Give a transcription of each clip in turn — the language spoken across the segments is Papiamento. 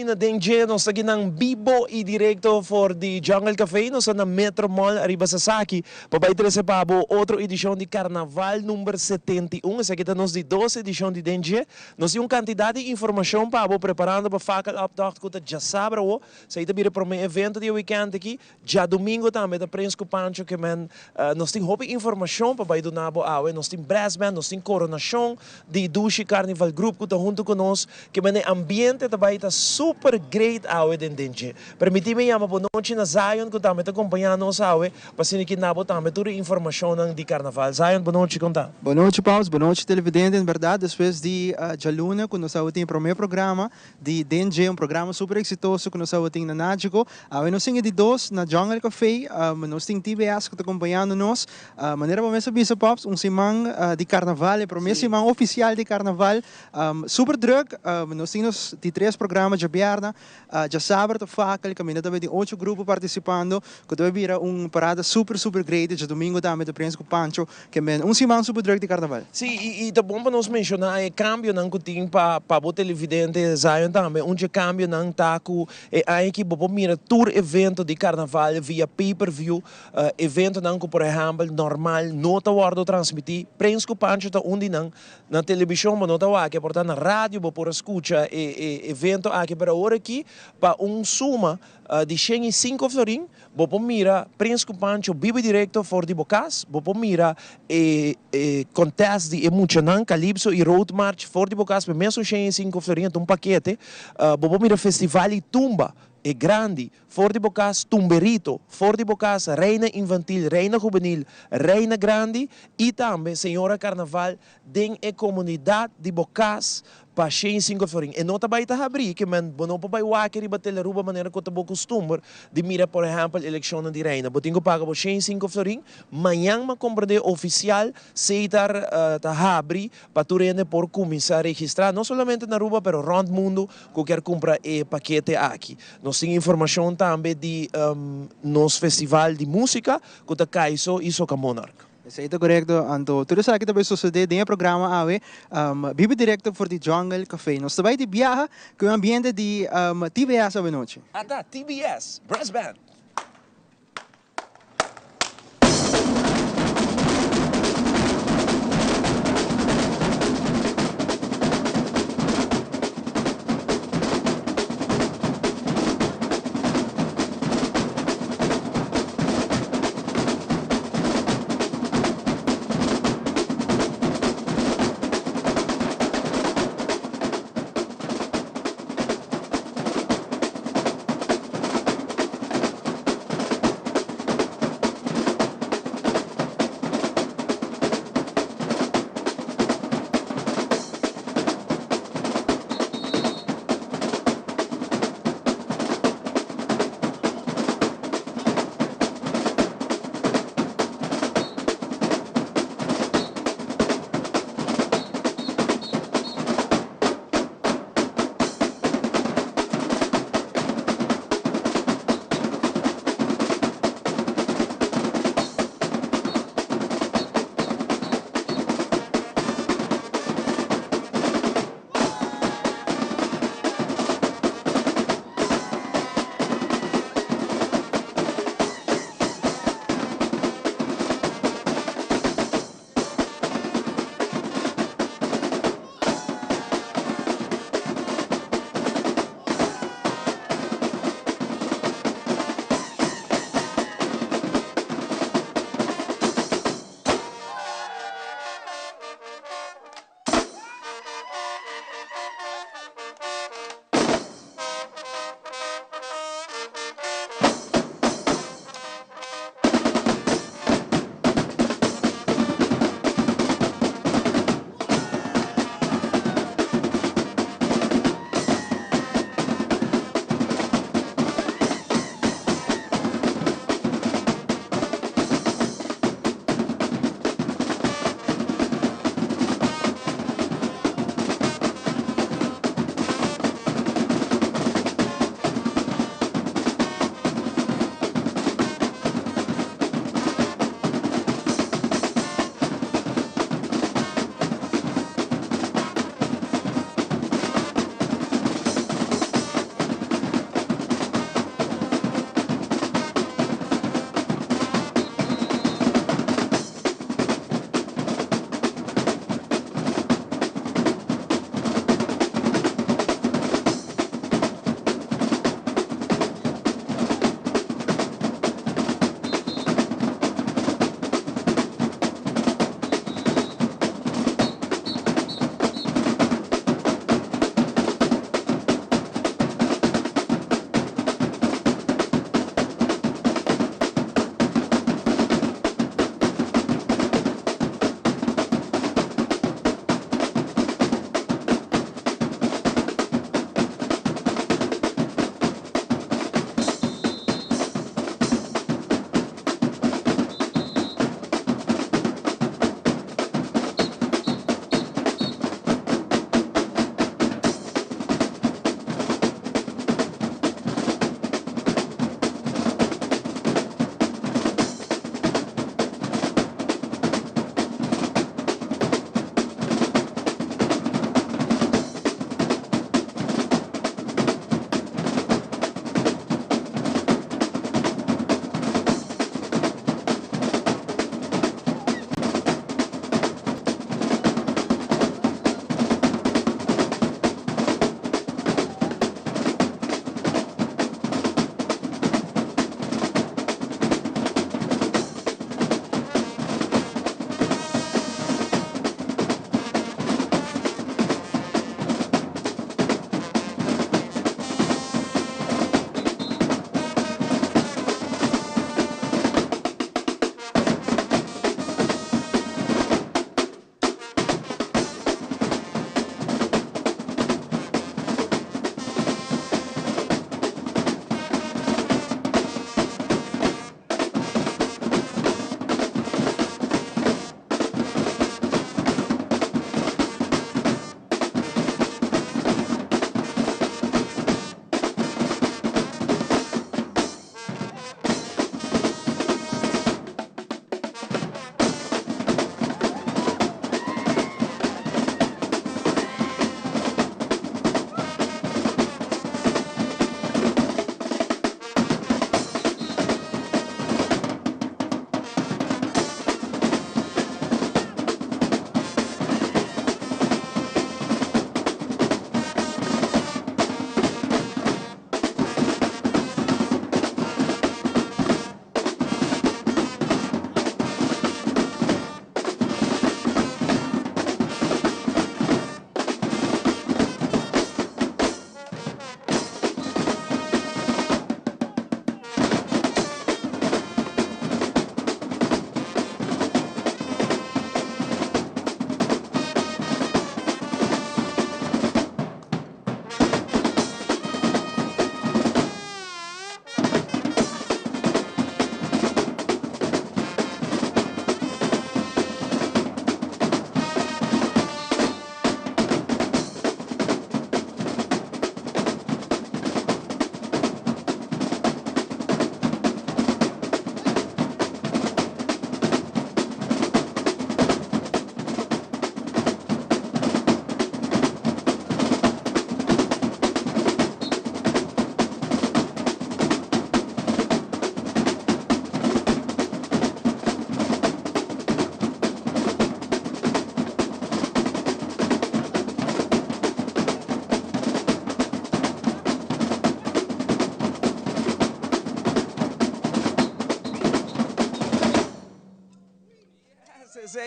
bini na Den Dje. Nos ta kinan bibo y directo for di Jungle Cafe. Nos ta na Metro Mall ariba Sasaki pa bay trece pa bo otro edicion di Carnaval number 71. Esaki ta nos di dos edicion di Den Dje. Nos tin un cantidad di informacion pa bo preparando pa Fakkeloptocht cu ta djasabra awo. Esaki ta bira e prome evento di e weekend aki. Djadumingo tambe ta Prins ku Pancho ke men. Nos tin hopi informashon pa bai duna bo awe. Nos tin brass band, nos tin koronashon di Dushi Carnival Group ku ta huntu ku nos. Ke men e ambiente ta bai ta super great awe den den dje. Permití mi yama bo nochi na Zion ku tambe ta kompañá nos awe pa asina ki na bo tambe tur e informashonnan di karnaval. Zion, bo nochi kon ta? Bo nochi Paus, bo nochi televidente. En bèrdat despues di djaluna ku nos tabatin e promé programa Di Den Dje, un programa super exitoso cu nos tabatin na Nagico. Awe nos tin e di dos na Jungle Cafe. Nos tin TBS cu ta acompañando nos. Manera bo mes a bisa Pops, un siman di carnaval, e prome siman oficial di carnaval. Super druk. Nos tin nos di tres programa djabièrnè. Djasabra ta Fakkel, caminda ta bay tin ocho grupo participando cu ta bay bira un parada super super great. Djadomingo tambe ta Prins cu Pancho. Ke men un siman super druk di carnaval. Sí, i ta bon pa nos menshoná e kambionan ku tin pa pa bo televidente Zion tambe. Un dje kambionan ta ku e aña aki bo por mira tur evento di karnaval via pay per view. Eventonan ku por ehèmpel normal no ta wòrdu transmití. Prins ku Pancho ta un di nan. Na telebishon bo no ta wak e, por ta na radio bo por a skucha e e evento aki, pero awor aki pa un suma di 105 florin Bo por mira Prins cu Pancho biba directo for di bo cas, bo por mira e e contest di e muchanan, Calypso y Road March for di bo cas pa e mesun 105 florin, ta un pakete. Bo por mira Festival y Tumba, e grandi, for di bo cas, Tumberito, for di bo cas, Reina Infantil, Reina Juvenil, Reina Grandi y tambe Señora Carnaval den e comunidad di bo cas pa 105 florin. E no ta bay ta habri, ke men bo no por bay wak riba Telearuba manera cu ta bo custumber di mira por ehempel eleccionnan di Reina. Bo tin cu paga bo 105 florin. Mañan m'a comprende oficial Setar ta habri pa tur hende por cuminsa registra no solamente na Aruba pero rond mundo cu kier cumpra e pakete aki. Nos tin informacion tambe di nos festival di musica cu ta Caiso y Soca Monarch. Esei ta korekto. Anto tur esaki ta bai sosodé den e programa awe, Biba Direkto for di Jungle Café. Nos ta bai di biaha ku e ambiente di TBS awe nochi. Ata, TBS, Brass Band!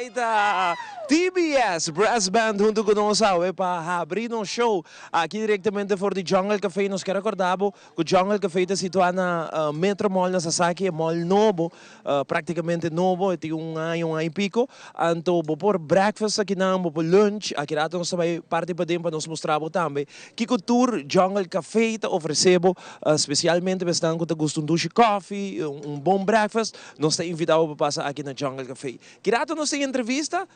Esei ta TBS Brass Band huntu ku nos awe pa habri nos show aki direktamente for di Jungle Cafe. Nos kier rekorda bo ku Jungle Cafe ta situá na Metro Mall na Sasaki, e mall nobo, praktikamente nobo, e tin un aña, un aña i piko. Anto bo por breakfast akinan, bo por lunch. Aki rato nos ta bai parti paden pa nos mustra bo tambe kiko tur Jungle Cafe ta ofresé bo, spesialmente pa esnan ku ta gusta un dushi kòfi, un bon breakfast. Nos ta invita bo pa pasa aki na Jungle Cafe. Ki rato nos tin entrevista,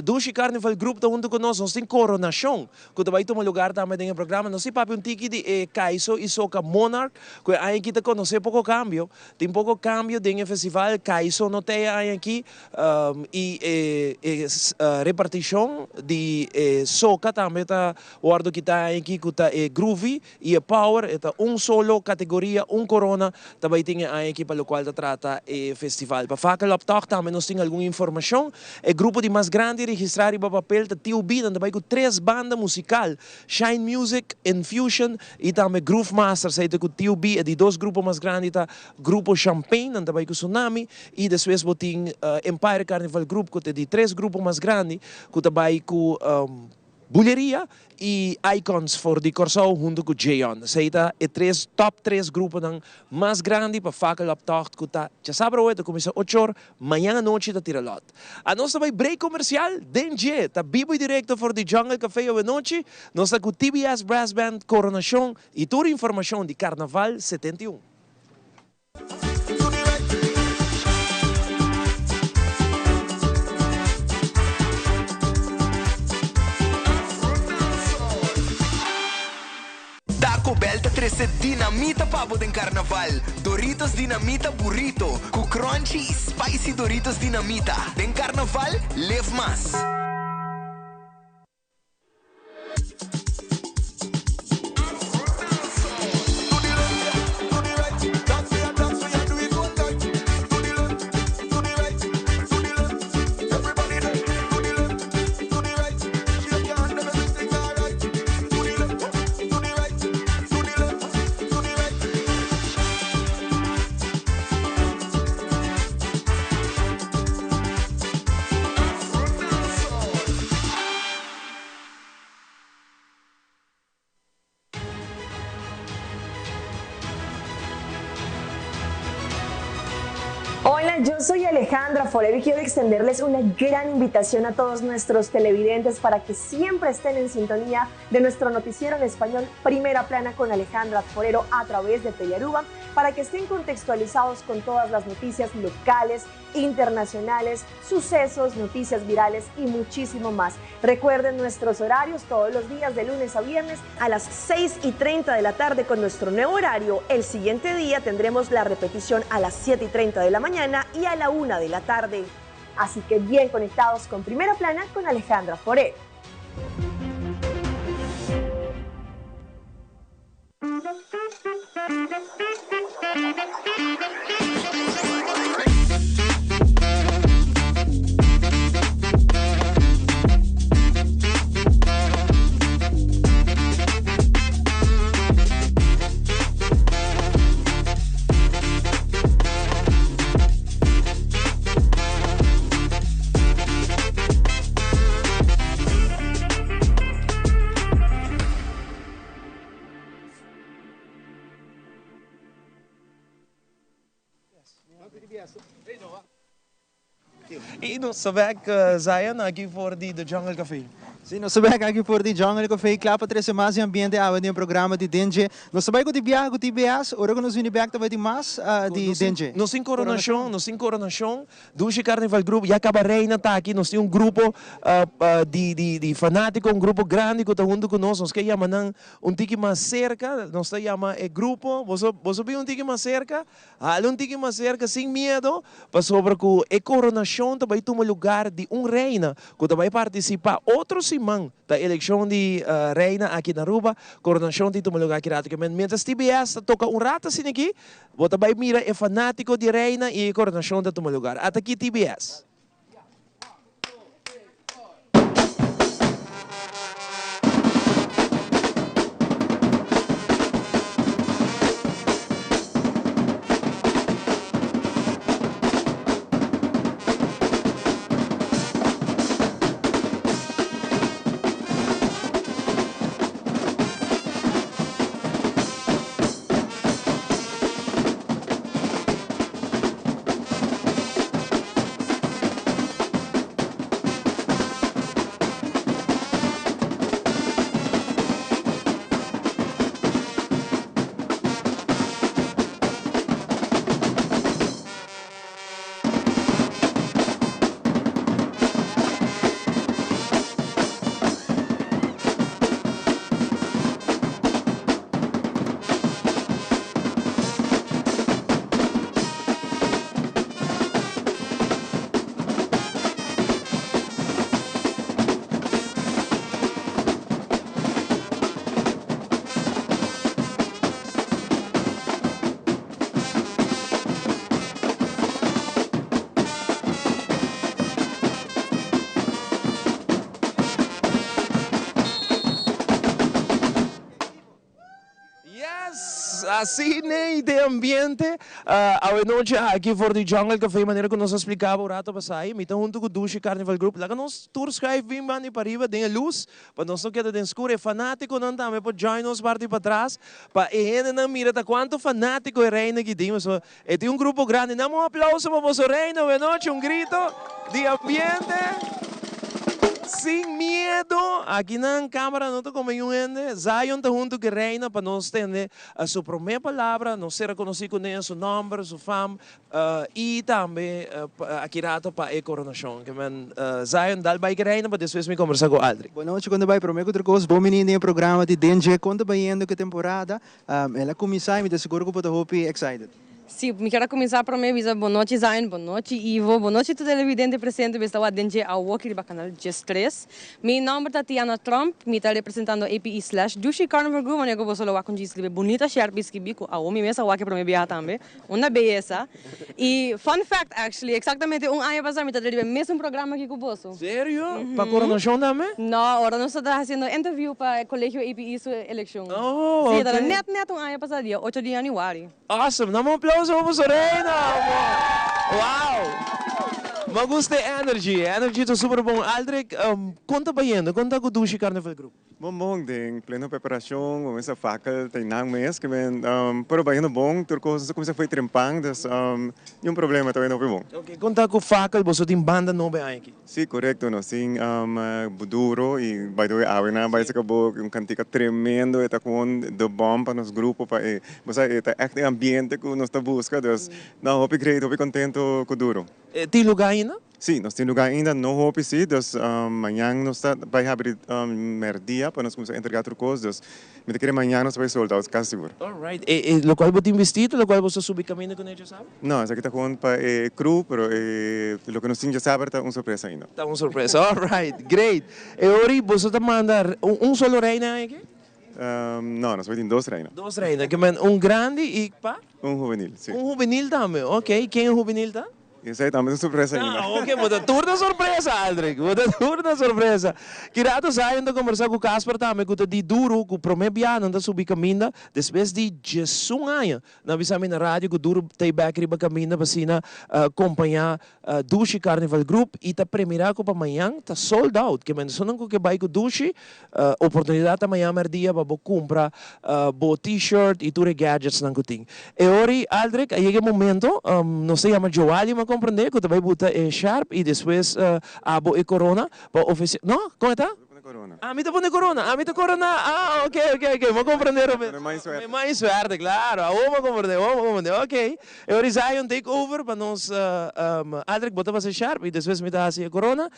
Dushi Carnival Group ta hunto cu nos. Nos tin coronacion cu ta bay tuma lugar tambe den e programa. Nos tin papia un tiki di e Kaiso y Soca Monarch cu e aña aki ta conoce poco cambio. Tin poco cambio den e festival. Kaiso no ta e aña aki y e reparticion di e Soca tambe ta wordo kita e aña aki cu ta e Groovy y e Power. E ta un solo categoria, un corona ta bay tin e aña aki pa locual ta trata e festival. Pa Fakkeloptocht tambe nos tin algun informacion. E grupo di mas grandi registra riba papel ta TOB, nan ta bay cu tres banda musical, Shine Music, Infusion y tambe Groove Masters. Ey ta cu TOB. E di dos grupo mas grandi ta Grupo Champagne, nan ta bay cu Tsunami y despues bo tin Empire Carnival Group cu ta e di tres grupo mas grandi cu ta bay cu Buleria y Icons for di Kòrsou huntu ku Jeon. Esei ta e tres top tres gruponan mas grandi pa Fakkeloptocht ku ta djasabra awe ta kuminsá ocho or, mañan anochi ta tira lòt. Anos ta bai break komersial den dje ta bibo y direkto for di Jungle Café awe nochi. Nos ta ku TBS Brass Band Koronashon y tur informashon di Karnaval 71. Taco Bell ta trece dinamita pa bo den Carnaval. Doritos Dinamita Burrito cu crunchy y spicy Doritos Dinamita. Den Carnaval, live mas! Hola, yo soy Alejandra Forero y quiero extenderles una gran invitación a todos nuestros televidentes para que siempre estén en sintonía de nuestro noticiero en español Primera Plana con Alejandra Forero a través de Telearuba, para que estén contextualizados con todas las noticias locales, internacionales, sucesos, noticias virales y muchísimo más. Recuerden nuestros horarios todos los días de lunes a viernes a las 6:30 de la tarde con nuestro nuevo horario. El siguiente día tendremos la repetición a las 7:30 de la mañana y a la 1 de la tarde. Así que bien conectados con Primera Plana con Alejandra Forero. Y nos ta bek Zion aki for di The Jungle Café. Si, nos ta bek aki for di Jungle Café kla pa trece mas di ambiente awe den e programa di Dengue. Nos ta bai cu di biaha cu TBS, ora cu nos bini bek ta bai tin mas di Dengue. Nos tin coronacion, nos tin coronacion. Dushi Carnival Group ya caba reina ta aki, nos tin un grupo di fanatico, un grupo grandi cu ta hunto cu nos, nos ke yama nan un tiki mas cerca, nos ta yama e grupo, boso boso bin un tiki mas cerca, hala un tiki mas cerca sin miedo, pasobra cu e coronacion ta bay tuma lugar di un reina cu ta bay participa otro siman, ta eleccion di reina aki na Aruba, coronacion tin tuma lugar aki rato, mientras TBS ta toca un rato asina aki, Bo ta bai mira e fanátiko di Reina i e koronashon ta tuma lugar. Ata aki TBS. Asina den ambiente awe nochi aki for di Jungle Cafe manera ku nos a spliká bo rato pasá. Mi ta huntu ku Dushi Carnival Group. Laga nos tur schuif bin banda pariba den e lus pa nos no keda den skur. E fanátikonan tambe por join nos parti patras pa e hendenan mira ta kuantu fanátiko e reina aki tin. Pasobra e tin un grupo grandi. Dame un aplauso pa boso reina awe nochi, un grito di ambiente. Sin miedo, akinan camera no ta come niun hende. Zion ta hunto cu e reina pa nos tende su prome palabra, nos sera conoci cune, su nomber, su fam y tambe aki rato pa e coronacion. Ke men Zion dal bay cu e reina pa despues mi combersa cu Aldrich. Bo nochi, con ta bay? Prome cu otro cos, bon bini den e programa di Den Dje. Con ta bayendo cu e temporada? El a cuminsa y mi ta sigur cu bo ta hopi excited. Sí, mi kier a cuminsa prome bisa bon nochi Zion, bon nochi Ivo, bon nochi tur televidente presente bes ta wak den dje awoki riba canal 13. Mi nomber ta Tiana Tromp, mi ta representando APE slash Dushi Carnival Group, manera cu boso lo wak un djis riba e bunita sherp skibi cu awo mi mes a wak e prome biaha tambe. Una beyesa. Y fun fact actually, exactamente un aña pasa mi ta riba e mesun programa aki cu boso. Serio? Pa coronacion tambe? No, ora nos ta haciendo interview pa e colegio APE su eleccion. Oh, Sí, ta ok. net net un aña pasa, dia ocho di januari. Awesome! Dame un aplauso pa boso reina! Wow! Mi a gusta e energy, e energy ta super bon. Aldrich, con ta bayendo? Con ta cu Dushi Carnival Group? Bon bon, den pleno preparacion, bo mester fakkel ta einan mes, ke men, pero bayendo bon, tur cos a cuminsa fo'i trempan, dus niun problema, ta bayendo hopi bon. Ok, con ta cu fakkel boso tin banda nobo e aña aki? Si, corecto, nos tin Buduro y by the way awe nan a bay saca bo un cantica tremendo, e ta con de bom pa nos grupo, pa e, bo sa e ta echt e ambiente cu nos ta busca, dus no, hopi great, hopi contento cu Duro. Tin lugar ainda? Sí, nos tin lugar ainda, no hopi sí, dus mañan nos ta bai habri merdia pa nos cuminsa entrega tur cos, dus mi ta kere mañan nos ta bai sold out, casi sigur. Alright, e locual bo tin bisti ta locual bo sa subi caminda cune djasaber? No, esaki ta gewoon pa e crew, pero e loke nos tin djasaber ta un sorpresa ainda. Ta un sorpresa, alright, great. E ora boso ta manda un solo reina aki? No, nos bai tin dos reina. Dos reina, ke men un grandi y pa? Un juvenil, sí. Un juvenil tambe, ok, ken e juvenil ta? Esei tambe ta un sorpresa ainda. Ah, ok, bo ta tur na sorpresa, Aldrich. Bo ta tur na sorpresa. Ki rato Zion ta kombersá ku Casper tambe ku ta di duru ku promé bia nan ta subi kaminda despues di diesun aña. Nan a bisa mi na radio ku duru ta e bèk riba kaminda pa asina kompañá Dushi Carnival Group i ta premirá ku pa mañan ta sold out. Ke men esunnan ku ke bai ku Dushi, Oportunidat ta mañan merdia pa bo kumpra bo t-shirt i tur e gadgetsnan ku tin. E ora ei, Aldrich, a yega e momento, nos ta yama Joali, mi a komprendé, ku ta bai buta e sharp i despues abo e korona pa ofresé. No? Kon e ta? Ami ta pone korona. Ami ta koroná. Ah, oke, oke, oke. Mi a komprendé, Robert. Mi mai suerte, klaro. Awor mi a komprendé, awor mi a komprendé. Oke. E ora ei Zion take over pa nos, Aldrich, bo ta pasa e sharp i despues mi ta hasi e korona.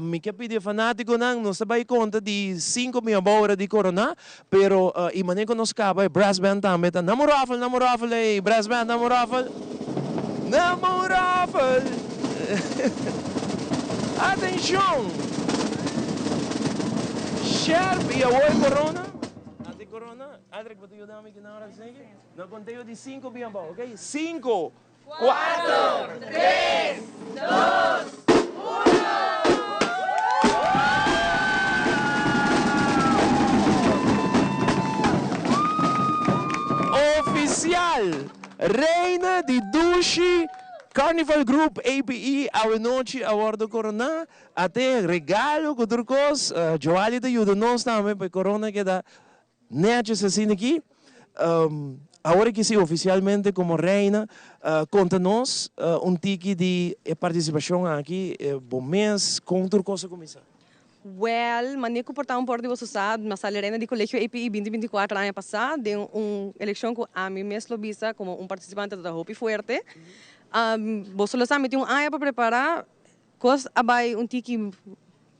Mi ke pidi e fanatikonan, nos ta bai konta di sinku mi abou ora di koroná, pero i manera ku nos kaba e brass band tambe ta Namu ròfel, namu ròfel ey, brass band namu ròfel, namu ròfel. Atenshon! Sherp i awor e korona, ate korona, Aldrich bo ta yuda mi kina ora esaki? Na konteo di sinku bin abou, ok? Sinku, Cuatro, tres, dos, uno! Oficial! Reina di Dushi Carnival Group APE awenochi a wordo corona. Ate regalo cu tur cos. Joali ta yuda nos tambe pa e corona keda Netjes asina aki. Awor aki si oficialmente como reina conta nos un tiki di e participacion aki, bo mes, con tur cos a cuminsa? Wel, mane cu por ta un por di boso sa, mi a sali reina di Colegio APE binti binti kuater aña pasa den un eleccion cu ami mes lo bisa como un participante ta hopi fuerte. Boso lo sa mi tin un aña pa prepara, cos a bay un tiki,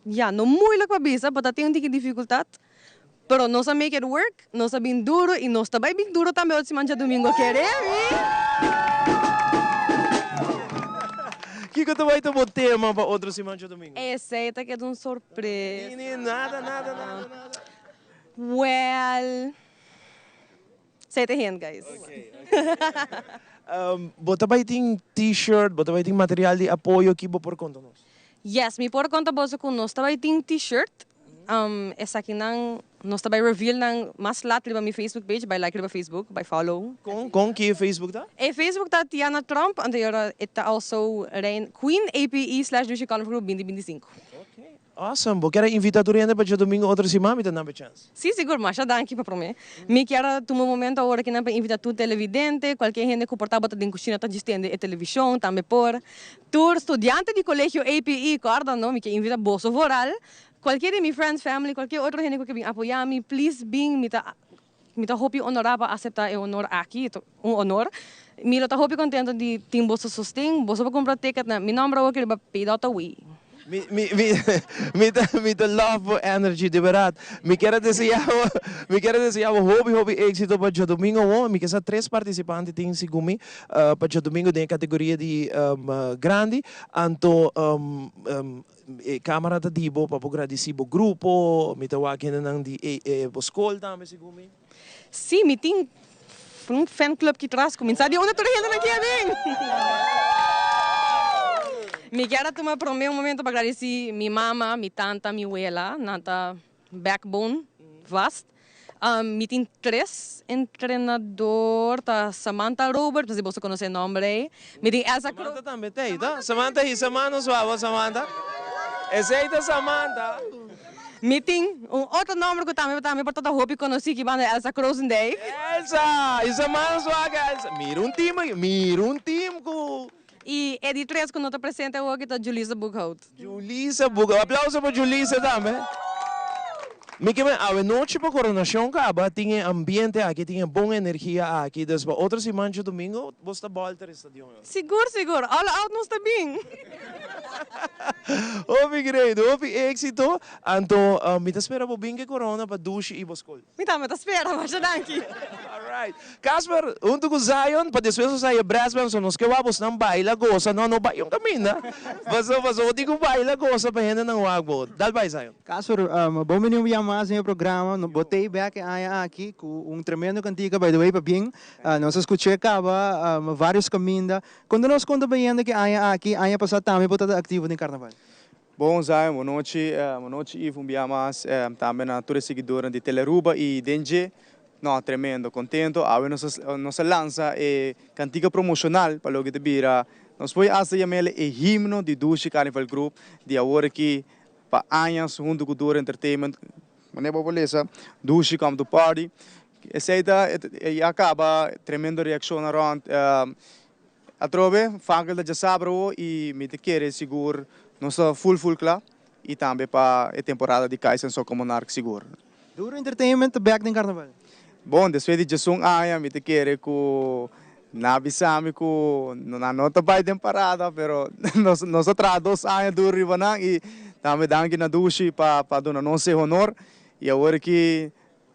ya, no moeilijk pa bisa, but a tin un tiki dificultad. Pero nos a make it work, nos a bin duro y nos ta bay bin duro tambe otro siman djadomingo, kere mi? Kiko ta bay ta bo tema pa otro siman djadomingo? Esey ta keda un sorpresa. Ni ni nada nada nada nada. Well, esey ta hint guys. Okay okay. Bo ta bay tin t-shirt, bo ta bay tin material di apoyo, ki bo por konta nos? Yes, mi por konta boso ku nos ta bay tin t-shirt. Esakinan nos ta bai reveal nan mas lat riba mi Facebook page, bai like riba Facebook, bai follow. Kon kon ki e Facebook ta? E Facebook ta Tiana Tromp, anto e ora e ta also Rein Queen APE slash Dushi Carnival Group binti binti sinku. Ok, awesome. Bo kier a invita tur hende pa djadomingo otro siman? Mi ta nan pa e chance. Si, sigur. Masha danki pa prome. Mi kier a tuma un momento awor aki nan pa invita tur televidente, cualkier hende cu por tabata den cushina ta djis tende e television tambe por. Tur studiante di colegio APE, corda no, mi kier invita boso vooral. Cualkier di mi friends, family, cualkier otro hende cu ke bin apoya mi, please bin, mi ta mi ta hopi honora pa acepta e honor aki, e ta un honor. Mi lo ta hopi contento di tin boso sosten, boso por cumpra ticket na mi nomber awor riba pay.we. Mi mi mi mi ta mi ta love bo energy de berdad. Mi kier a desea bo mi kier a desea bo hopi hopi exito pa djadomingo awor. Mi ke sa tres participante tin segun mi pa djadomingo den e categoria di grandi. Anto e camara ta di bo pa bo gradici bo grupo. Mi ta wak hendenan di e e bo school tambe segun mi. Sí, mi tin un fan club ki tras cuminsa di unda tur e hendenan ki a bin. Mi kier a tuma prome un momento pa gradici mi mama, mi tanta, mi wela, nan ta backbone vast. Mi tin tres entrenador, ta Samantha Robert, no si boso conoce e nomber ey. Mi tin Elsa Cruz. Samantha tambe ta ey, ta? Samantha hisa mano suave, Samantha. Esey ta Samantha. Mi tin un otro nomber cu tambe tambe por ta hopi conoci ki banda Elsa Krozendijk. Elsa! Hisa mano suave, Elsa. Mira un team aki, mira un team cu. Y e di tres cu no ta presente awoki ta Julisa Boekhout. Julisa Boekhout. Aplauso pa Julisa tambe. Mi ke men awe nochi pa coronacion caba tin e ambiente aki, tin e bon energia aki, dus pa otro siman djadomingo bo sta bolter e stadion. Sigur sigur, all out nos ta bin. Hopi great, hopi exito, anto mi ta spera bo bin ke corona pa dushi y bo school. Mi tambe ta spera, masha danki. Alright. Casper, huntu ku Zion, pa despues nos haya brass band, so nos ke wak bosnan baila, gosa, no, no bai un kaminda. Paso, paso bo tin ku baila, gosa pa hendenan wak bo. Dal bai, Zion. Casper, bon bini un bia mas den e programa. Bo ta ei bek e aña aki ku un tremendo kantika, by the way, pabien. Nos a skuch'é kaba varios kaminda. Konta nos kon ta bayendo ki aña aki, aña pasá tambe bo tabata aktivo den karnaval. Bon Zion, bon nochi, bon nochi Yves un bia mas, tambe na tur e siguidornan di Telearuba y den dje. No, tremendo, contento, awe nos a nos a lansa e cantica promocional pa loke ta bira, nos por hasta yam'el e himno di Dushi Carnival Group di awor aki pa añas hunto cu Duro Entertainment, manera bo por lesa, Dushi Come to Party, esey ta ya caba tremendo reaccion rond. Atrobe, Fakel ta djasabra awo y mi ta kere sigur nos ta full full cla y tambe pa e temporada di Kaizen Soca Monarch sigur. Duro Entertainment ta bek den Carnaval. Bon, despues di djesun aña mi ta kere cu nan a bisa mi cu nan no ta bay den parada pero nos nos a traha dos aña duro riba nan y tambe danki na Dushi pa pa duna nos e honor y awor aki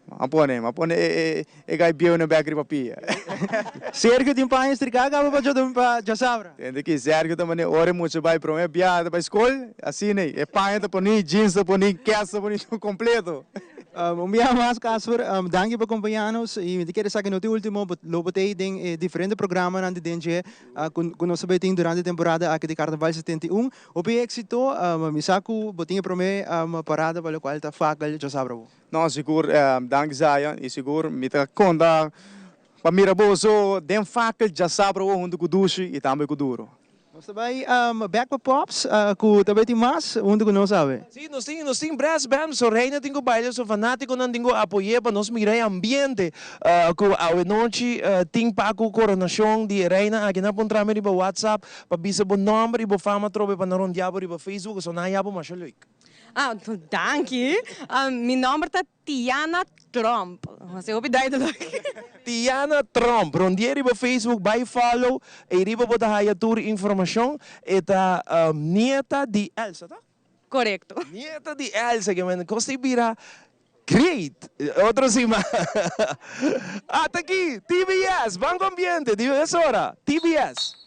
M'a pone, m'a pone e e gai bieu na bek riba pia. Sergio tin paña stricá caba pa djo pa djasabra. Tende ki Sergio ta mane ora e mucha bai prome bia ta bai skol, asina ei, e paña ta poni, jeans ta poni, kes ta poni, tur completo. Un biaha mas Casper, danki pa compaña nos y mi ta kere sa ki no ta e ultimo, lo bo ta ei den e diferente programanan di den dje cu nos ta bay tin durante e temporada aki di Carnaval 71. Hopi exito, mi sa cu bo tin e prome parada pa locual ta fakkel djasabra bo. No, sigur, danki Zion, y sigur mi ta conta pa mira boso den fakkel djasabra awo hunto cu Dushi y tambe cu Duro. Nos ta bay bek pa Pops cu ta bay tin mas hunto cu nos awe. Si, nos tin, nos tin brass band, so Reina tin cu baila, so fanaticonan tin cu apoye pa nos mira e ambiente cu awe nochi tin pa cu coronacion di e Reina aki. Nan a puntra mi riba WhatsApp pa bisa bo nomber y bo fama atrobe pa nan rondia bo riba Facebook, so nan a yabo masha leuk. Ah, danki. Mi nomber ta Tiana Tromp. Hasi hopi duidelijk. Tiana Tromp. Rondié riba Facebook, bai follow. Ei riba bo ta haya tur informacion. E ta nieta di Elsa, ta? Corecto. Nieta di Elsa, ke men cos ta bira great. Otro siman. Ata aki, TBS, Banco Ambiente, di mesora, TBS.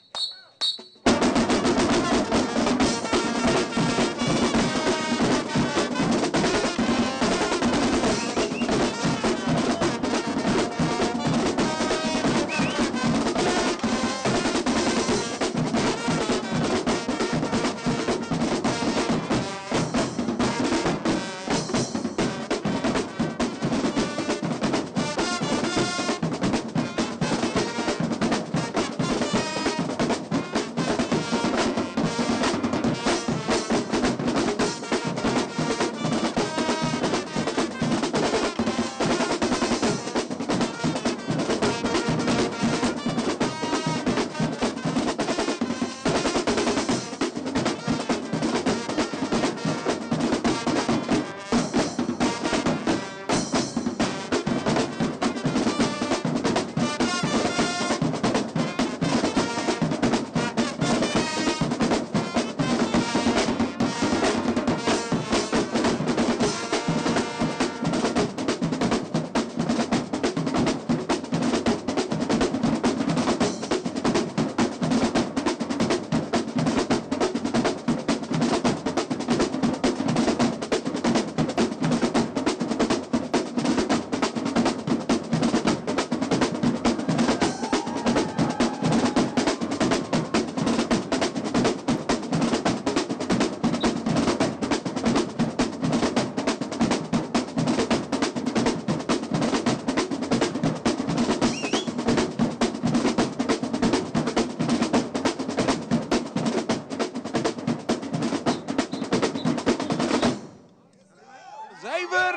Zuiver!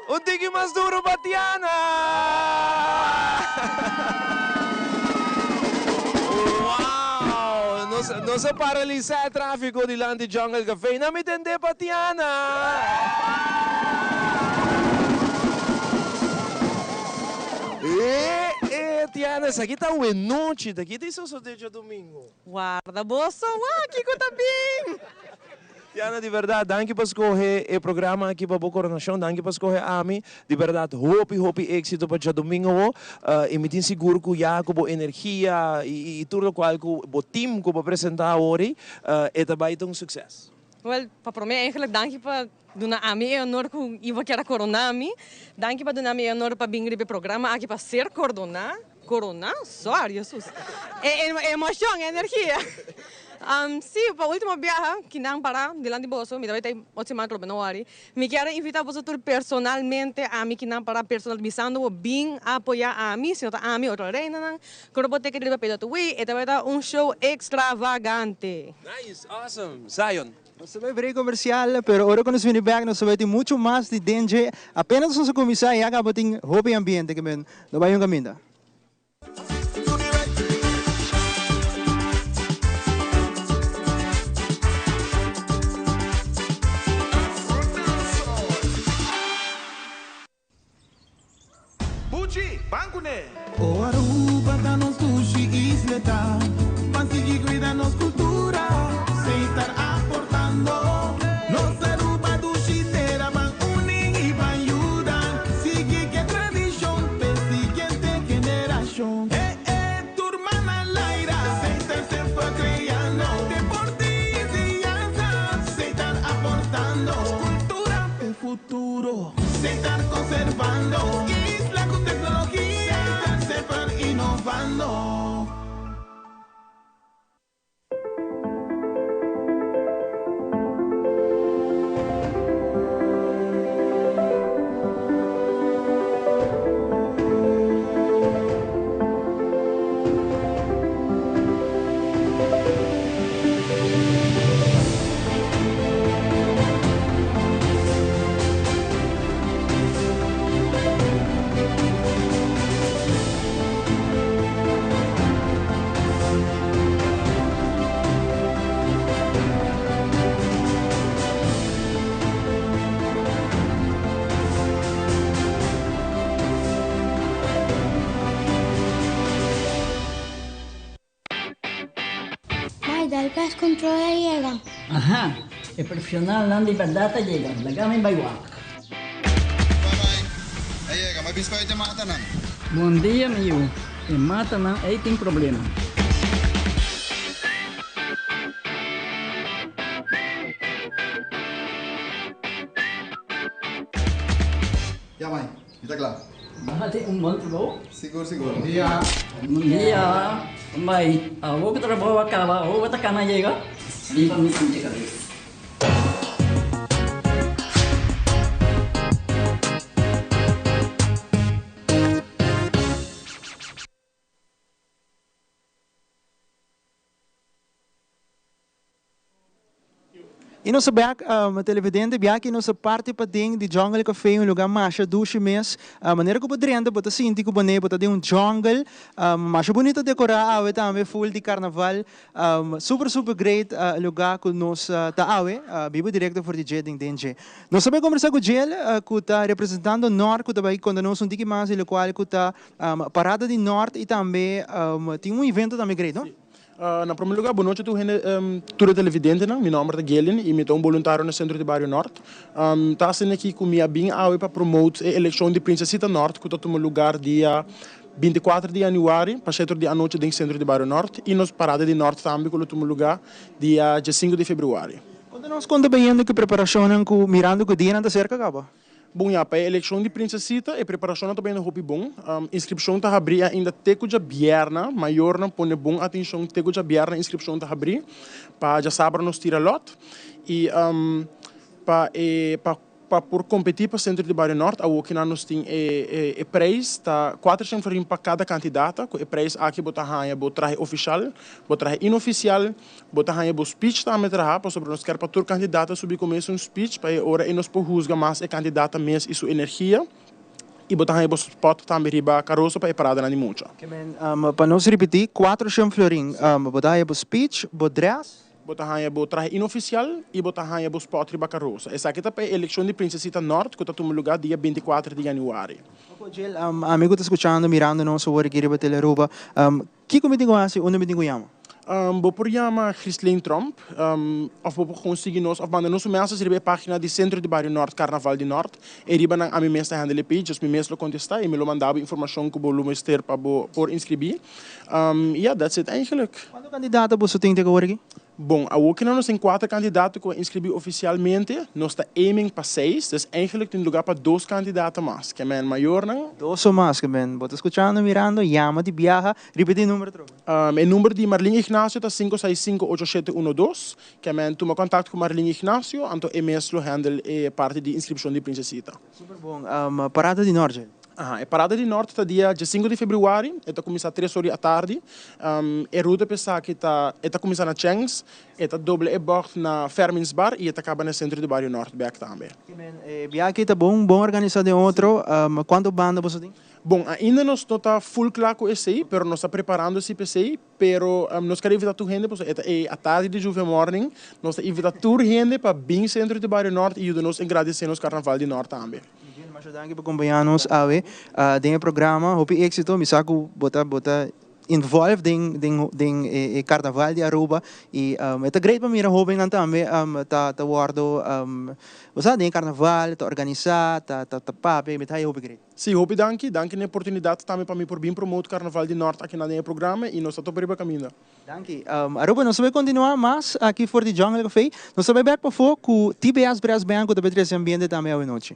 Un tiki mas duro pa Tiana! Wow! Nos, nos a paralisa e trafico dilanti Jungle Cafe. Na mi tende pa Tiana! E, e, Tiana, esaki ta awenochi. Ta ki ta sosode djadomingo? Warda boso, wak kiko ta bin! Tiana di berdad danki pa scoge e programa aki pa bo coronacion danki pa scoge ami di berdad hopi hopi exito pa djadomingo awo y mi tin sigur cu ya cu bo energia y tur locual cu bo team cu bo presenta awori e ta bay ta un succes. Wel pa prome eigenlijk danki pa duna ami e honor cu Ivo kier a corona mi danki pa duna mi e honor pa bin riba e programa aki pa ser cordona. Corona? Sorry, Jesus. E emocion, e energia. Sí, pa ultimo biaha ki nan para dilanti boso, mi ta bai ta otro siman atrobe, no worry. Mi kier a invita boso tur personalmente, ami ki nan para personal bisando bo bin apoya ami, si no ta ami otro reinanan, ku no por teke riba PWI, e ta bai ta un show extravagante. Nice, awesome. Zion. Nos ta bai break comercial, pero ora cu nos bini bek nos ta bai tin mucho mas di dengue. Apenas nos a cuminsa ya caba tin hopi ambiente que men no bai un caminda. Buchi, ban kuné! O Aruba ta nos dushi isleta, ban sigui cuida nos cultura, Setar aportando. Nos Aruba dushi tera, ban uni y ban yuda, sigui ke tradicion p'e siguiente generacion. E e tur man al aire, Setar semper creando, deporte y enseñanza, Setar aportando, cultura p'e futuro. Setar conservando isla cu tecnologia. Setar semper innovando. Mai, dal pest control a yega. Aha, e profesionalnan di berdad a yega, laga mi bai wak. Bye bye, a yega, mi a bispa e matanan. Bon dia mi yu, e matanan ei tin problema. Ya mai, Mi ta kla. Bo hasi un bon trabou. Sigur sigur. Bon dia. Bon dia. Bai, awor ku trabou a kaba, awor bo ta kana yega? Riba mi sinti kabes. Y nos a bek, televidente, biaha nos a parti paden di Jungle Café, un lugar masha dushi mes. Manera cu bo drenta bo ta sinti cu bo ne bo ta den un jungle. Masha bunito decora awe tambe, full di carnaval. Super super great lugar cu nos ta awe, bibo directo for di dje den den dje. Nos ta bay combersa cu Jill, cu ta representando Noord, cu ta bay conta nos un tiki mas di locual cu ta Parada di Noord y tambe tin un evento tambe great, no? Na prome lugar, bon nochi tur hende, tur e televidentenan. Mi nomber ta Gillian y mi ta un boluntario na Centro di Bario Nort. Mi ta asina aki cu mi a bin awe pa promote e eleccion di Princesita Nort cu ta tuma lugar dia 24 di januari pa shetro di anochi den Centro di Bario Nort y nos Parada di Nort tambe cu lo tuma lugar dia 15 di februari. Conta nos con ta bayendo cu e preparacionnan cu mirando cu dianan ta cerca caba? Bon ya, pa e elekshon di Prinsesita e preparashonnan ta bayendo hopi bon. Inskripshon ta habrí ainda te ku djabièrna. Mayornan pone bon atenshon te ku djabièrna inskripshon ta habrí pa djasabra nos tira lòt. I pa e pa. pa por kompetí pa Sentro di Bario Nort awokinan nos tin e e preis ta kuatershen florin pa kada kandidata. Ku e preis aki bo ta haña bo trahe ofishal, bo trahe inofisial, bo ta haña bo speech tambe traha pasobra nos kier pa tur kandidata subi ku mes un speech pa e ora ei nos por husga mas e kandidata mes i su energia i bo ta haña bo spot tambe riba karoso pa e paradanan di mucha. Pa nos ripití, kuatershen florin bo ta haña bo speech, bo dress. Bo ta haña bo trahe inofisial i bo ta haña bo spòt riba karosa. Esaki ta pa e elekshon di Prinsesita Nort ku ta tuma lugá dia bintikuater di yanüari. Oko Jill, ami ku ta skuchando, mirando nos awor aki riba Telearuba, kiko mi tin ku hasi? Unda mi tin ku yama? Bo por yama Ghislaine Tromp, òf bo por gewoon sigui nos òf manda nos un message riba e página di Sentro di Bario Nort, Karnaval di Nort. E riba nan ami mes ta handle e page, dus mi mes lo kontestá i mi lo manda bo informashon ku bo lo mester pa bo por inskribí. Ya, that's it eigenlijk. Cuanto candidato boso tin te awor aki? Bon, awor ki nos tin cuater candidato cu a inscribi oficialmente, nos ta aiming pa seis, dus eigenlijk tin lugar pa dos candidato mas. Ke men mayornan. Dos o mas, ke men. Bo ta scuchando, mirando, yama di biaha, ripiti e numero atrobe. E number di Marlene Ignacio ta cinco seis cinco ocho shete uno dos. Ke men tuma contact cu Marlene Ignacio, anto e mes lo handle e parti di inscripcion di Princesita. Super bon. Parada di Nort, Jay. Aha, e parada di Nort ta dia diesinco di februari, e ta cuminsa tres or di atardi. E ruta pa esaki ta, e ta cuminsa na Chengs, e ta dobla e bocht na Fermins Bar y e ta caba na e centro di bario Nort bek tambe. E biaha aki ta bon, bon organisa den otro. Cuanto banda boso tin? Bon, ainda nos no ta full cla cu esey, pero nos ta preparando si pa esey. Pero nos ker invita tur hende pasobra e ta e atardi di Juve Morning. Nos ta invita tur hende pa bin Centro di Bario Nort y yuda nos engrandece nos Carnaval di Nort tambe. Miguel, masha danki pa compaña nos awe den e programa. Hopi exito. Mi sa cu bo ta bo ta involved den den den e Carnaval di Aruba y e ta great pa mira hobennan tambe ta ta wordo bo sa den e Carnaval ta organisa ta ta papia mi ta haya hopi great. Sí, hopi danki. Danki na e oportunidat tambe pa mi por bin promote Carnaval di Nort aki na den e programa y nos ta topa riba caminda. Danki. Aruba, nos ta bay continua mas aki for di Jungle Café. Nos ta bay bek pafó cu TBS Brass Band cu ta bay trece ambiente tambe awe nochi.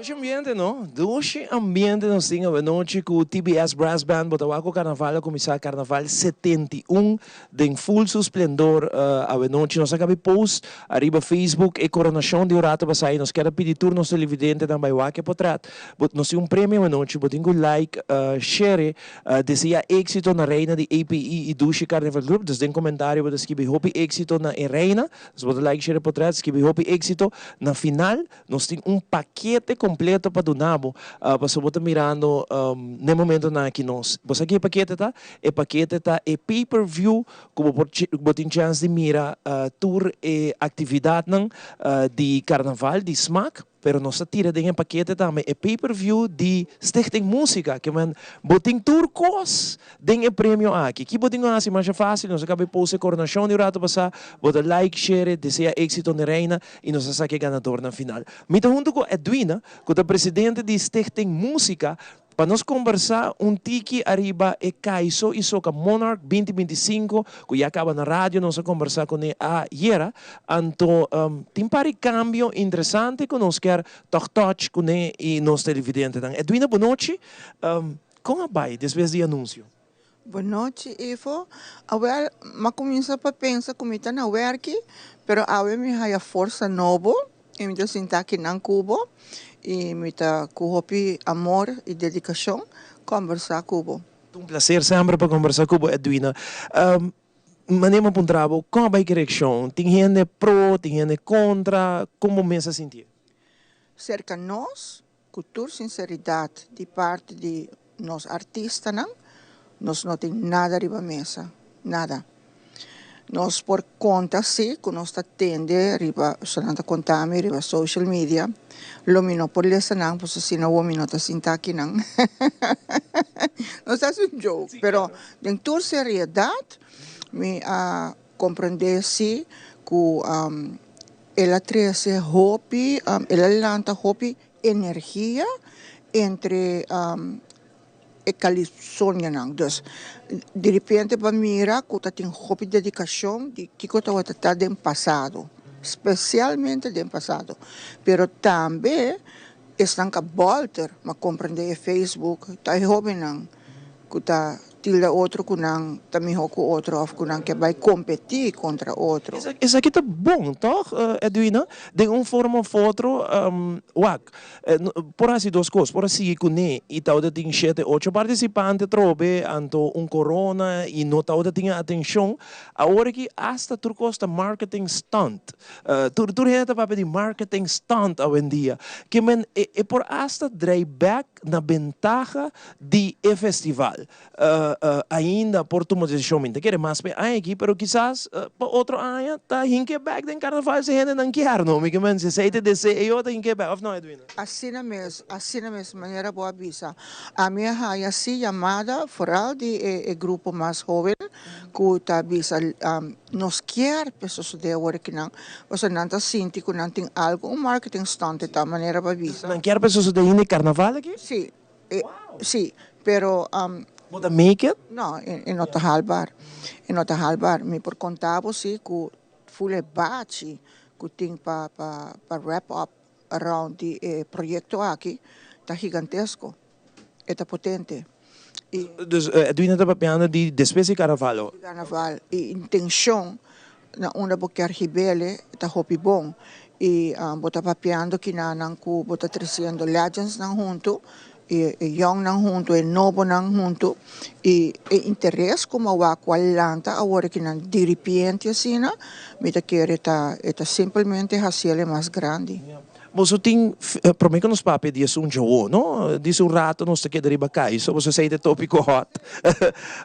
Dushi ambiente no? Dushi ambiente nos tin awenochi cu TBS Brass Band bo ta wak cu carnaval a cuminsa carnaval 71 den full su splendor awenochi nos a cabi post ariba Facebook e coronacion di un rato pasa y nos kier a pidi tur nos televidentenan bay wak e potret bo nos tin un premio awenochi bo tin cu like share desea exito na reina di APE y Dushi Carnival Group dus den comentario bo ta skibi hopi exito na e reina dus bo ta like share e potret skibi hopi exito na final Nos tin un pakete kompleto pa duna bo, pasobra bo ta mirando n'e momentonan aki nos. Bo sa ki e pakete ta? E pakete ta e pay per view ku bo por bo tin chèns di mira tur e aktividatnan di karnaval di smak, pero nos ta tira den e pakete tambe e pay per view di Stichting Musica, ke men bo tin tur kos Den e premio aki, ki bo tin ku hasi masha fásil, nos a kaba e post e koronashon di un rato pasá, bo ta like, share, desea éksito n'e reina i nos a saka e ganador na final. Mi ta huntu ku Edwina, ku ta presidente di Stichting Músika, pa nos kombersá un tiki ariba e Kaiso i Soka Monarch 2025, ku ya kaba na radio, nos a kombersá kuné ayera. Anto tin par di kambio interesante ku nos kier tòg touch kuné i nos televidentenan. Edwina, bonochi. Kon a bai despues di anunsio? Bonochi Ivo. Awel, m'a kuminsá pa pensa ku mi ta na wèrki, pero awe mi haya forsa nobo i mi ta sinta akinan ku bo i mi ta ku hopi amor i dedikashon kòmbersá ku bo. Ta un plaser semper pa kòmbersá ku bo, Edwina. Manera mi a puntra bo, kon a bai ku e reakshon? Tin hende pro, tin hende kontra? Kon bo mes a sintié? Serka nos, Ku tur sinseridat di parti di nos artistanan, nos no tin nada riba mesa, nada. Nos por konta si ku nos ta tende riba, so nan ta konta mi riba social media, lo mi no por lesa nan pasobra si no mi no ta sinta akinan. Nos ta hasi un joke, pero den tur seriedat mi a komprende si ku El a trece hopi, el a lanta hopi energia entre e Californianan. Dus, direpente bo a mira cu ta tin hopi dedicacion di kico tabata ta den pasado, specialmente den pasado. Pero tambe esnan ca bolter, m'a comprende e Facebook, ta e hobennan cu ta tilda otro cu nan ta miho cu otro of cu nan ke bay competi contra otro. Esaki ta bon, toch, Edwina? Den un forma of otro, wak, por haci dos cos, por a sigui cune y tawata tin shete, ocho participante atrobe, anto un corona y no tawata tin e atencion. Awor aki hasta tur cos ta marketing stunt. Tur tur hende ta papia di marketing stunt awendia. Ke men e por hasta drei bek na bentaha di e festival. Ainda por tuma desishon, mi ta kere mas pa e aña aki, pero kisas pa otro aña ta hinke bek den karnaval si hendenan kier, no? Mi ke men si esei ta e deseo ta hinke bek, òf no Edwina? Asina mes, asina mes manera bo a bisa. Ami a haña si yamada foral di e grupo mas hoben ku ta bisa nos kier pa e sosode awor akinan, pasobra nan ta sinti ku nan tin algu, un marketing stunt e ta manera bo a bisa. Nan kier pa e sosode ainda e karnaval aki? Si, Si, pero. Bo ta make it? No, e no ta haalbaar. E no ta haalbaar. Mi por conta bo si cu full e bachi cu tin pa pa pa wrap up around di e proyecto aki ta gigantesco. E ta potente. Y. Dus Edwina ta papiando di despues di carnaval o? Di carnaval. E intencion na unda bo kier hibele ta hopi bon y bo ta papiando kinanan cu bo ta treciendo legends nan hunto y e young nan hunto e nobo nan hunto y e interes cu mi a wak cu a lanta awor akinan diripiente asina mi ta kere ta e ta simplemente haciele mas grandi. Boso tin, prome ku nos papia di esun djowo, no? Disi un rato nos ta keda riba kai, so boso esei ta e topiko hot.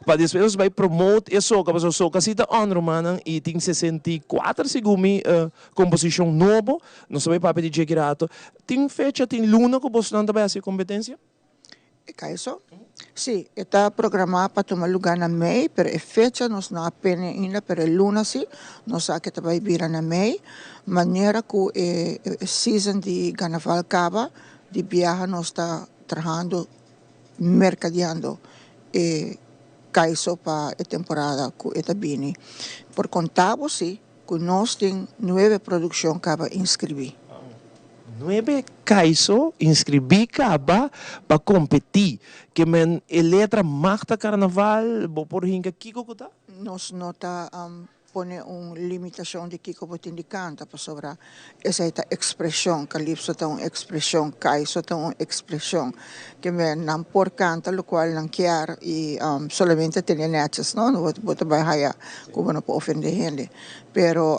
Pa despues nos bai promote e soka, pasobra soka si ta on, rumannan, i tin 64 segun mi komposishon nobo. Nos ta bai papia di dje ki rato. Tin fecha, tin luna ku bosonan ta bai hasi e kompetensia? E kaiso? Sí, e ta programá pa tuma lugá na mei, pero e fecha nos no a pene ainda, pero e luna sí, nos sa ke ta bai bira na mei. Manera ku e season di Carnaval kaba, di biaha nos ta trahando, merkadeando e kaiso pa e temporada ku e ta bini. Por konta bo sí ku nos tin nuebe produkshon kaba inskribí. Nuebe kaiso inskribí kaba pa kompetí. Ke men e letra mag ta karnaval, bo por hinka kiko ku ta? Nos no ta pone un limitashon di kiko bo tin di kanta pasobra esei ta ekspreshon, kalipso ta un ekspreshon, kaiso ta un ekspreshon. Ke men nan por kanta lokual nan kier i solamente tene nètjes no, bo ta bai haya ku bo no por ofendé hende. Pero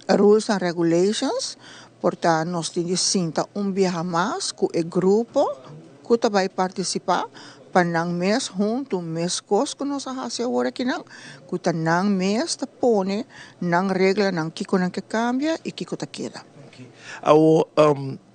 rules and regulations por ta nos tin di sinta un biaha mas ku e grupo ku ta bai partisipá pa nan mes huntu meskos ku nos a hasi awor akinan, ku ta nan mes ta pone nan reglanan kiko nan ke kambia i kiko ta keda. Awor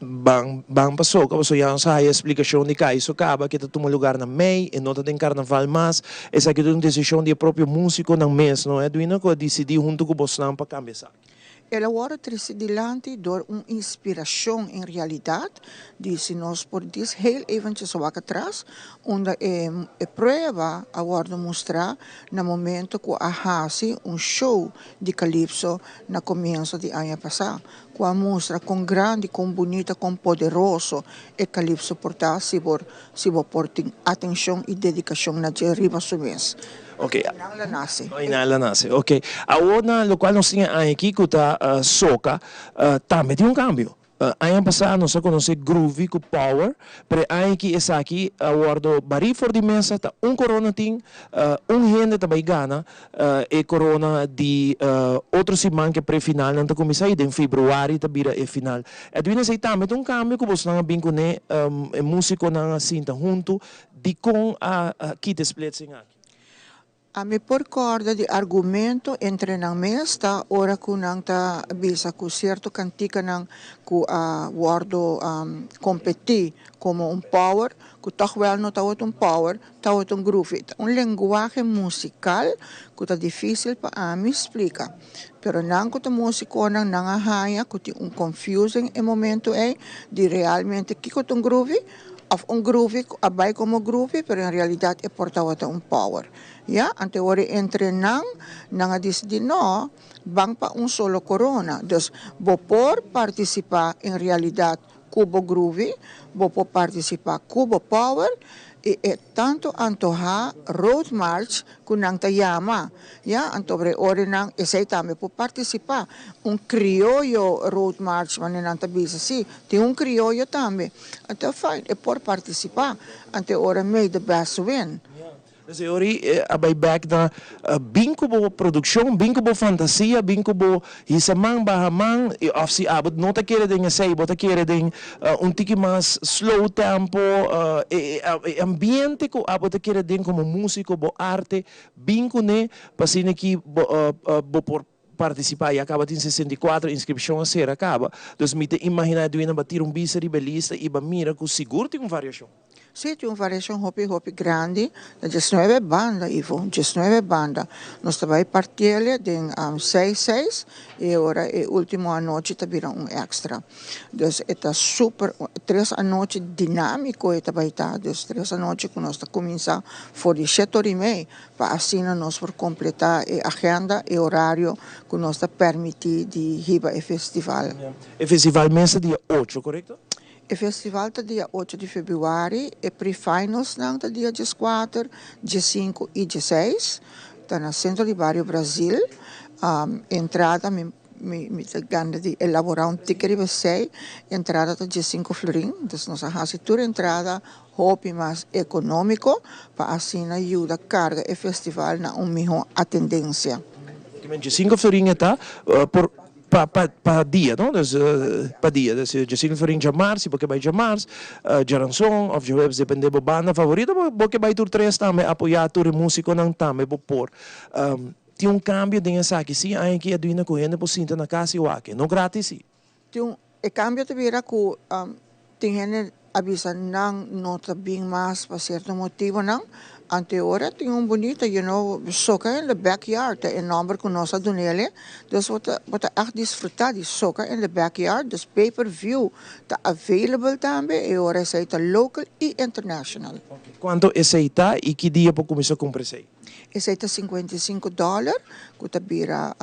ban ban pa soka pasobra ya nos a haya splikashon di kaiso kaba ke ta tuma lugar na mei e no ta den karnaval mas. Esaki ta un desishon di e propio musikonan mes no Edwina ku a disidí huntu ku bosnan pa kambia esaki. El a wòrdu trese dilanti dor un inspirashon en realidat di si nos por dis heel eventjes wak atras unda e e prueba a wòrdu mustrá na momento ku a hasi un show di Calypso na komienso di aña pasá ku a mustra kon grandi, kon bunita, kon poderoso e Calypso por ta si bo si bo por tin atenshon i dedikashon na dje riba su mes. Ok. Einan la nase. Einan la nase, ok. Awor na lokual nos tin e aña aki ku ta soka, tambe tin un kambio. Aña pasá nos a konosé Groovy ku Power, pero e aña aki esaki a wòrdu barí for di mesa, ta un korona tin, un hende ta bai gana e korona di otro siman ku e prefinalnan ta kuminsá i den februari ta bira e final. Edwin esei tambe ta un kambio ku bosnan a bin kuné, e músikonan a sinta huntu, Dikon a kita e splitsing aki? Ami por kòrda di argumento entre nan mes ta ora ku nan ta bisa ku sierto kantikanan ku a wòrdu kompetí komo un power, ku tòg wèl no tabata un power, tabata un groove. Ta un lenguahe musikal ku ta difísil pa ami splika. Pero nan ku ta músikonan nan a haña ku tin un confusing e momento ei di realmente kiko ta un groove. Of un groovy cu a bay como groovy pero en realidad e por tawata un power. Ya, anto ora entre nan, nan a dicidi no, ban pa un solo corona. Dus bo por participa en realidad cu bo groovy, bo por participa cu bo power y e tanto antoha road march cu nan ta yama, ya, anto bre ora nan esey tambe por participa. Un crioyo road march manera nan ta bisa, si, tin un crioyo tambe. Anto fijn, e por participa, anto e ora may the best win. Dus e ora ei a bai bek na bin cu bo produccion, bin cu bo fantasia, bin cu bo hisa man, baha man, y of si abo no ta kere den esey, bo ta kere den un tiki mas slow tempo, e ambiente cu abo ta kere den como musico, bo arte, bin cune pa asina ki bo por Partisipá ya kaba tin 64 inskripshon a sera kaba, dus mi ta imaginá Edwina ba tira un bista riba e lista i ba mira ku sigur tin un variashon. Sí, tin un variashon hopi hopi grandi, ta diesnuebe banda Ivo, diesnuebe banda. Nos ta bai partiele den seis seis i e ora e ultimo anochi ta bira un extra. Dus e ta super, tres anochi dinamiko e ta bai ta, dus tres anochi ku nos ta kuminsá for di shete ora i mei pa asina nos por kompletá e agenda, e orario ku nos ta permití di hiba e festival. E festival mes ta dia ocho, korekto? E festival ta dia ocho di febrüari, e pre-finalsnan ta dia dieskuater, diesinku i dieseis. Ta na Sentro di Bario Brazil. Entrada mi mi ta gana di elaborá un tiki riba esei. Entrada ta diesinku florin, dus nos a hasi tur entrada Hopi mas economico pa asina yuda carga e festival na un miho atendencia. Diesinco florin e ta por pa pa pa dia no dus pa dia dus diesinco florin djamars si bo ke bai djamars djaranson of djahuebes depende bo banda favorito bo bo ke bai tur tres tambe apoya tur e musiconan tambe bo por tin un cambio den esaki si aña aki Edwina cu hende por sinta na cas y wak no gratis si. Tin un e cambio ta bira cu tin hende a bisa nan no ta bin mas pa cierto motibonan, anto e ora tin un bunita you know soca in the backyard ta e nomber cu nos a dunele, dus bo ta bo ta echt disfruta di soca in the backyard, dus pay per view ta available tambe, e ora esey ta local y international. Cuanto esey ta y ki dia por cuminsa cumpra esey? Esei ta 55 dòler ku ta bira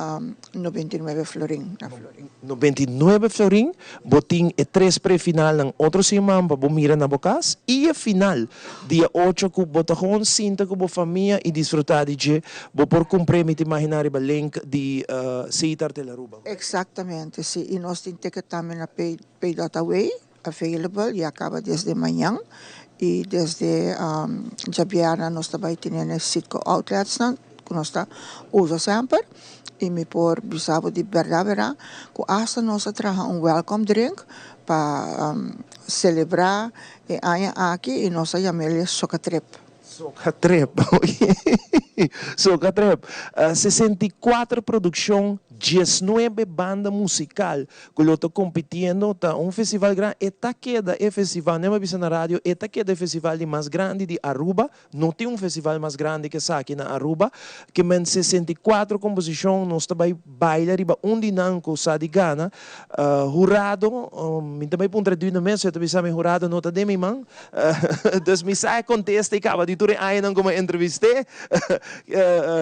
99 florin na florin. 99 florin, bo tin e tres prefinalnan otro siman pa bo mira na bo kas i e final dia ocho ku bo ta gewoon sinta ku bo famia i disfrutá di dje. Bo por kumpr'é mi ta imaginá riba link di Setar Telaruba. Eksaktamente, si. I nos tin ticket tambe na Pay Pay dot Away available ya caba desde mañan y desde djabièrnè nos ta bay tene na e Citgo outletsnan cu nos ta usa semper y mi por bisa bo di berdad berdad cu hasta nos a traha un welcome drink pa celebra e aña aki y nos a yam'el Soca Trip. Soca Trip, Soca Trip, 64 produccion, 19 banda musical cu lo ta compitiendo, ta un festival grandi, e ta keda e festival, no a bisa na radio, e ta keda e festival di mas grandi di Aruba, no tin un festival mas grandi cu esaki na Aruba, ke men 64 composicion, nos ta bay baila riba un di nan cu sa di gana, Hurado, mi ta bay puntra Duna mes, e ta bisa mi hurado no ta den mi man, Dus mi sa e kontesta i kaba di tur e añanan ku mi a entrevist'é.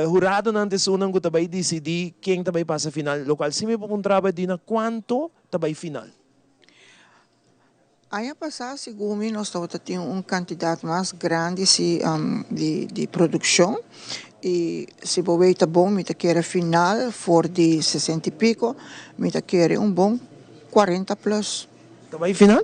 Huradonan ta esunnan ku ta bai disidí ken ta bai pasa final, lokual si mi por puntra bo Edina kuantu ta bai final? Aña pasá segun mi nos tabata tin un kantidat mas grandi si di produkshon i si bo wei ta bon mi ta kere final for di sesenta i piko mi ta kere un bon kuarenta plus. Ta bai final?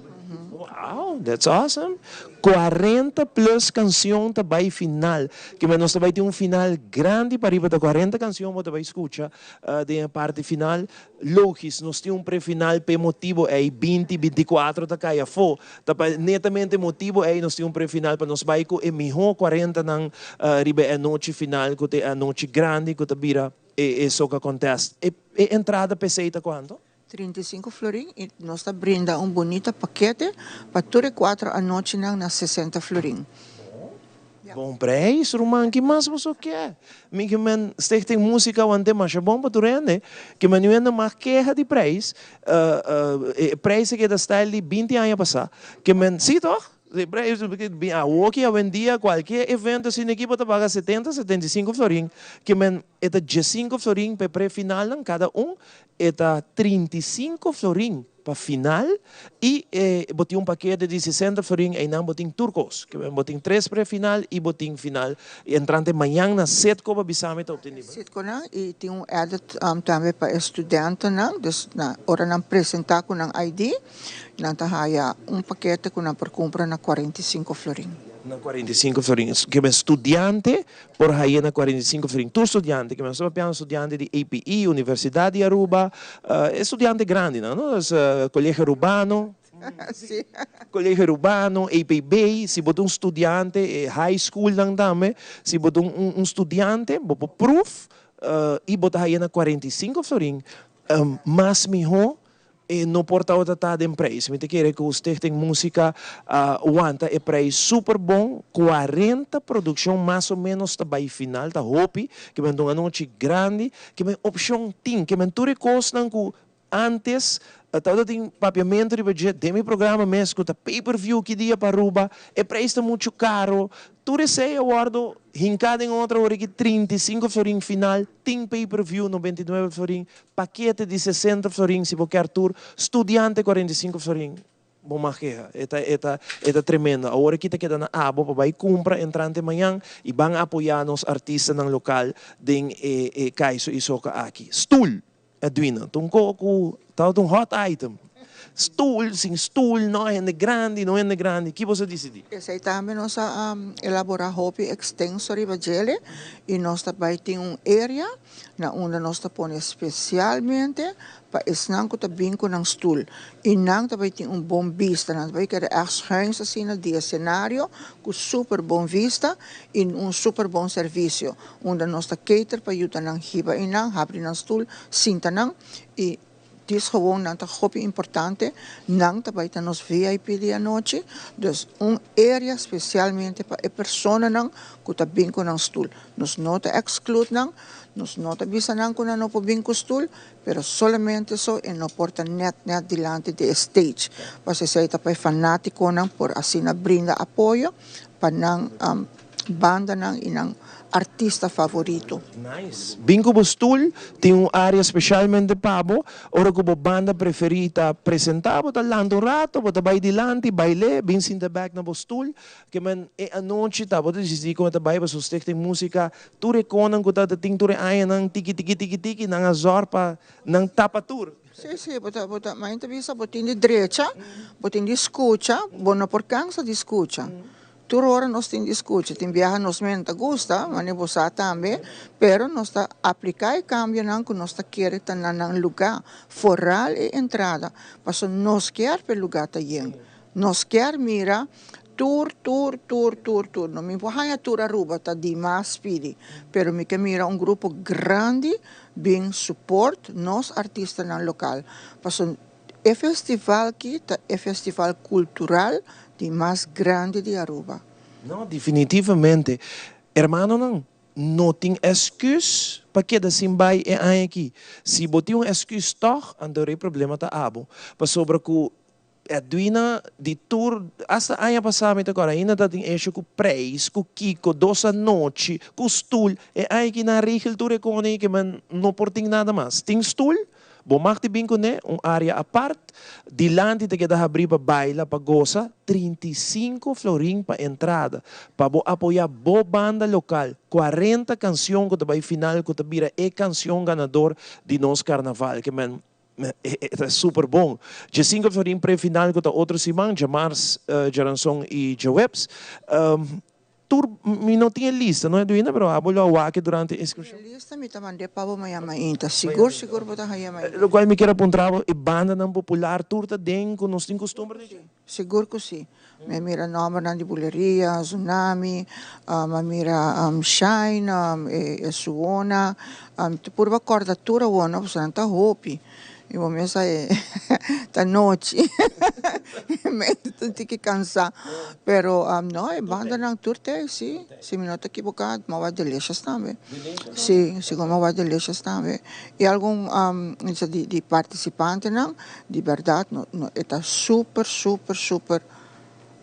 Wow, that's awesome! 40 plus cancion ta bai final. Kimen nos ta bai tin un final grandi pariba ta 40 cancion bo ta bai scucha den e parti final. Logis, nos tin un pre-final p'e motibo ey 20, 24 ta cay afo. Ta pa netamente motibo ey nos tin un pre-final pa nos bai cu e miho 40 nan riba e anochi final cu ta e anochi grandi cu ta bira e soca contest. E entrada p'esey ta cuanto? 35 florin y nos ta brinda un bunita pakete pa tur e cuatro anochinan na 60 florin. Bon prijs, ruman, ki mas boso ke? Mi ke men Stichting Musica wante masha bon pa tur hende, ke men nu hende mag keha di prijs, e prijs a keda stijl di 20 aña pasa, ke men, si toch? E prijs, awoki awendia cualkier evento asina aki bo ta paga 70, 75 florin, ke men e ta 15 florin pa e pre-finalnan cada un, E ta 35 florin pa final y e bo tin un pakete di 60 florin eynan bo tin tur cos. Ke bo tin tres pre final y bo tin final y entrante mañan na Citgo pa bisa mi ta obteni. Citgo nan y tin un added tambe pa e studentenan dus na ora nan presenta cu nan ID nan ta haya un pakete cu nan por cumpra na 45 florin. Na 45 florin. Ke men studiante Por haye na 45 florin. Tur studiante, ke men sta papiando studiante di APE, Universidad di Aruba, e studiante grandinan, no? Dus Colegio Arubano, Colegio Arubano, APB, si bo ta un studiante, e high schoolnan tambe, si bo ta un studiante, bo por proef y bo ta haye na 45 florin. Mas miho E no por tabata ta den prijs. Mi ta kere ku Stichting Musica a wanta e prijs super bon. 40 produccion mas o menos ta bai final, ta hopi. Ke men ta un anochi grandi. Ke men opcion tin. Ke men tur e kosnan ku antes tabata tin papiamento riba dje den mi programa mes ku ta pay per view ki dia pa Aruba. E prijs ta muchu caro. Tur esei a wordo hinca den otro ora ki 35 florin final. Tin pay per view 99 florin. Pakete di 60 florin si bo kier tur, studiante 45 florin. Bo mag keha, e ta e ta e ta tremendo. Awor aki ta keda na abo pa bai kumpra entrante mañan i ban apoyá nos artistanan lokal den e e kaiso i soka aki. Stul! Edwina, ta un ko ku tabata un hot item. Stul, sin stul, no hende grandi, no hende grandi. Ki boso a disidí? Esei tambe nos a elaborá hopi ekstenso riba djele i nos ta bai tin un area na unda nos ta pone spesialmente pa esnan ku ta bin ku nan stul i nan ta bai tin un bon bista, nan ta bai keda ègt schuins asina di e senario ku super bon vista i un super bon servisio unda nos ta cater pa yuda nan hiba i nan habri nan stul sinta nan i Dis gewoon nan ta hopi importante, nan ta bai ta nos VIP di anochi, dus un area specialmente pa e personanan cu ta bin cu nan stoel. Nos no ta exclude nan, nos no ta bisa nan cu nan no por bin cu stoel, pero solamente so e no por ta net net dilanti di e stage, pasobra esey ta pa e fanaticonan por asina brinda apoyo pa nan bandanan y nan. artista favorito. Nice. Bin ku bo stul, tin un área spesialmente pa bo. Ora ku bo banda preferí ta presentá, bo ta lanta un rato, bo ta bai dilanti, bail'é, bin sinta bèk na bo stul. Ke men e anochi ta, bo ta disidí kon e ta bai, pasobra Stichting Músika, tur e konan ku ta tin tur e añanan tiki tiki tiki tiki, nan a zòrg pa nan tapa tur. Sí, sí, bo ta, bo ta, mi ta bisa bo tin di drecha, bo tin di skucha, bo no por kansa di skucha. Tur ora nos tin di skucha, tin biaha nos men ta gusta, mane bo sa tambe, pero nos ta apliká e kambionan ku nos ta kere ta na nan lugá, foral e entrada, pasobra nos kier pa e lugá ta yen, nos kier mira tur, tur, tur, tur, tur, no mi por haña tur Aruba, ta dimas pidi, pero mi ke mira un grupo grandi bin support nos artistanan lokal, pasobra e festival ki ta e festival kultural di mas grandi di Aruba. No, definitivamente. Hermanonan, no tin esküs pa keda sin bai e aña aki. Si bo tin un esküs tòg, anto e problema ta abo. Pasobra ku Edwina di tur, hasta aña pasá mi ta kòrda, ainda ta tin esho ku preis, ku kiko, dos anochi, ku stul. E aña aki nan a regel tur e kone ke men no por tin nada mas. Tin stul, bo mag di bin kuné, un área apart, dilanti ta keda habrí pa baila, pa gosa, 35 florin pa entrada, pa bo apoyá bo banda lokal, 40 kansion ku ta bai final ku ta bira e kansion ganador di nos karnaval. Ke men E ta super bon. Dje sinku florin pre final ku ta otro siman, djamars, djaranson i djaweps. Tur mi no tin e lista no Edwina, pero abo lo a wak durante e inskripshon. E lista mi ta mand'é pa bo maña mainta. Sigur sigur bo ta haña mainta. Lokual mi kier a puntra bo, e bandanan popular tur ta den ku nos tin kustumber di dje? Sigur ku si. Mi a mira nòmbernan di Buleria, Tsunami, mi a mira Shine, e Suona. Mi ta purba kòrda tur awor no, pasobra nan ta hopi. I bo mes sa e ta nochi. Mi ta un tiki kansá. Pero no, e bandanan tur ta ei, si. Si mi no ta kiboká, mi a wak Delicious tambe. Si, sigur mi a wak Delicious tambe. I algun di partisipantenan. Di berdad no no e ta super super super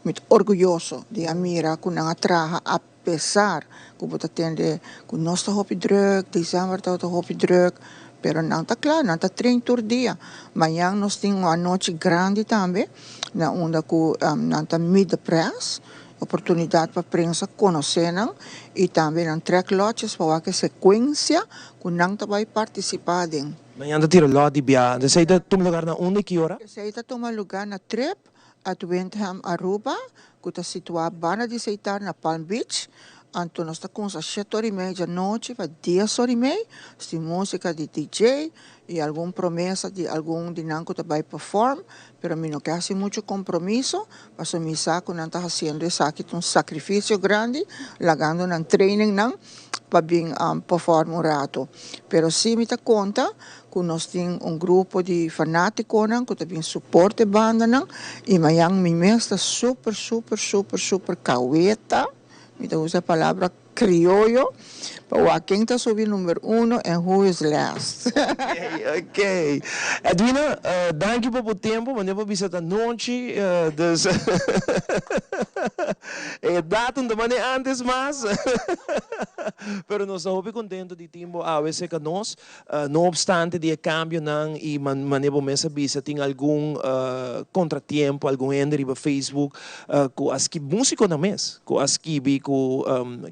mi ta orguyoso di a mira cu nan a traha a pesar cu bo ta tende cu nos ta hopi druk december tabata hopi druk pero nan ta cla nan ta train tur dia mañan nos tin un anochi grandi tambe na unda cu nan ta meet the press oportunidad pa prensa conoce nan y tambe nan trek lotjes pa wak e secuencia cu nan ta bay participa aden. Mañan ta tira lòt di bia. Esei ta tuma lugar na unda i ki ora? Esei ta tuma lugar na Trip at Windham Aruba, ku ta situá banda di Seitar na Palm Beach. Anto nos ta kumsa shete ora i mei djanochi pa dies ora i mei. Nos tin músika di DJ i algun promesa di algun di nan ku ta bai perform, pero mi no ke hasi muchu kompromiso pasobra mi sa ku nan ta hasiendo esaki ta un sakrifisio grandi, lagando nan trainingnan. pa bin perform un rato. Pero si mi ta konta ku nos tin un grupo di fanatikonan ku ta bin support e bandanan i mañan mi mes ta super super super super kaweta, mi ta usa e palabra krioyo, pa wak ken ta subi number uno en who is last. Ok ok. Edwina, danki pa bo tempo, manera bo bisa ta nochi, dus E datum ta mane antes mas. Pero nos ta hopi contento di tin bo awe cerca nos. No obstante di e cambionan y mane bo mes a bisa tin algun contratiempo, algun hende riba Facebook cu a skibi, musiconan mes, cu a skibi cu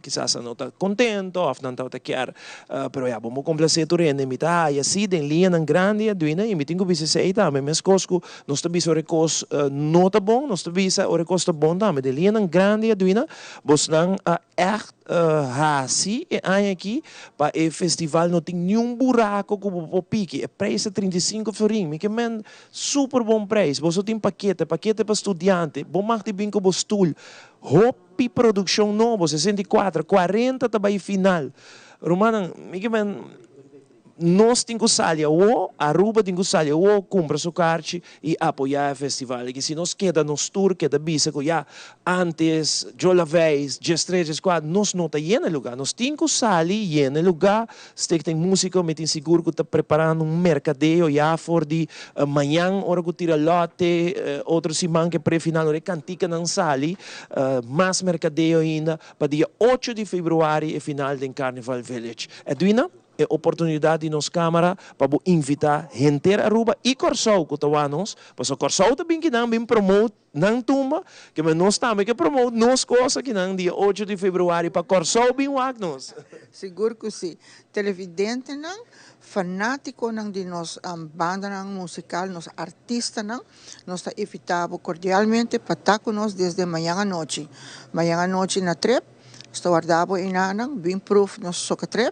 kisas nan no ta contento of nan tabata kier. Pero ya bo por complace tur hende. Mi ta haya si den liñanan grandi Edwina y mi tin cu bisa esey tambe mescos cu Nos ta bisa ora e kos no ta bon, nos ta bisa ora e kos ta bon tambe. Den liñanan grandi Edwina, bosnan a ègt hasi e aña aki pa e festival no tin niun buraco ku bo por piki. E preis ta 35 florin, mi ke men super bon preis. Boso tin pakete, pakete pa studiante, bo mag di bin ku bo stul. Hopi produkshon nobo, 64, 40 ta bai final. Rumannan, mi ke men. Nos tin ku sali awo, Aruba tin ku sali awo, kumpra su karchi i apoyá e festival aki. Si nos keda nos tur keda bisa ku ya, antes, Joe Laveist, djes tres, djes kuater, nos no ta yena e lugá. Nos tin ku sali yena e lugá. Stichting Musico mi tin sigur ku ta preparando un merkadeo ya for di mañan ora ku tira lote, otro siman ku e prefinal ora e kantikanan sali, mas merkadeo ainda pa dia ocho di februari e final den Carnival Village. Edwina, e oportunidat di nos Kámara pa bo invitá henter Aruba i Kòrsou ku ta wak nos, pasobra Kòrsou ta bin kinan bin promote nan tumba, ke men nos tambe ke promote nos kos akinan dia ocho di februari pa Kòrsou bin wak nos. Sigur ku si. Televidentenan, fanátikonan di nos bandanan musikal, nos artistanan, nos ta invitá bo kordialmente pa ta ku nos desde mañan anochi. Mañan anochi na trep. Nos ta warda bo enanan, bin pruf nos sokatrep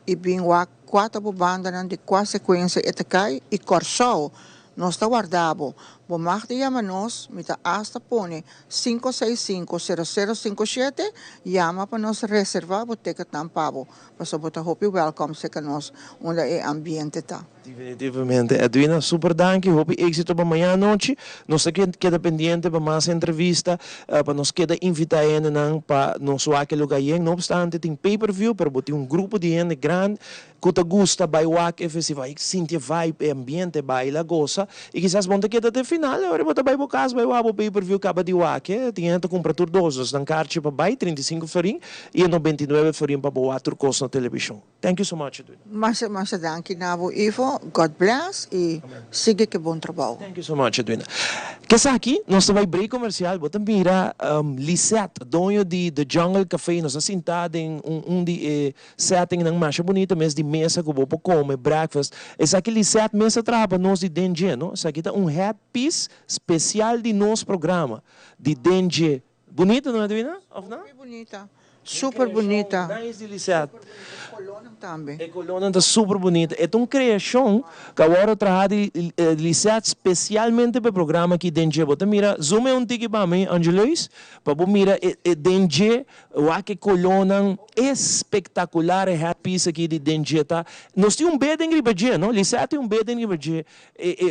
i bin wak kua ta bo bandanan di kua sekuensia e ta kai i Kòrsou nos ta warda bo. Bo mag di yama nos, mi ta asta pone 565 0057, yama pa nos reserva bo ticketnan pa bo, pasobra bo ta hopi wèlkòm serka nos unda e ambiente ta. Definitivamente Edwina, super danki, hopi éxito pa mañana anochi. Nos ta keda pendiente pa mas entrevista, pa nos keda invita hendenan pa nos wak e lugar yen. No obstante tin pay per view, pero bo tin un grupo di hende grandi ku ta gusta bai wak e festival i sinti e vibe, e ambiente, baila, gosa. I kisas bo no ta keda te final, ora bo ta bai bo kas bai wak bo pay per view kaba di wak e. Tin hende ta kumpra tur dos, dos nan karchi pa bai, 35 florin i e 99 florin pa bo wak tur kos na televishon. Thank you so much Edwina. Masha masha danki na bo Ivo, God bless y sigui ke bon trabou. Thank you so much Edwina. Kesaki nos ta bai break comercial bo ta mira Lisette doño di The Jungle Cafe nos a sinta den un un di e settingnan masha bunita mes di mesa ku bo por come breakfast esaki Lisette mes a traha pa nos di den dje no esaki ta un headpiece special di nos programa di den dje Bunita no Edwina of no? Hopi bunita, super bunita. Nice di Lisette. E colornan tambe. E colornan ta super bunita. E ta un creacion cu a worde traha di Lisette specialmente pa e programa aki den dje. Bo ta mira, zoom in un tiki pa mi Angelois, pa bo mira e den dje, wak e colornan espectacular e headpiece aki di den dje ta. Nos tin un bidding riba dje no, Lisette tin un bidding riba dje.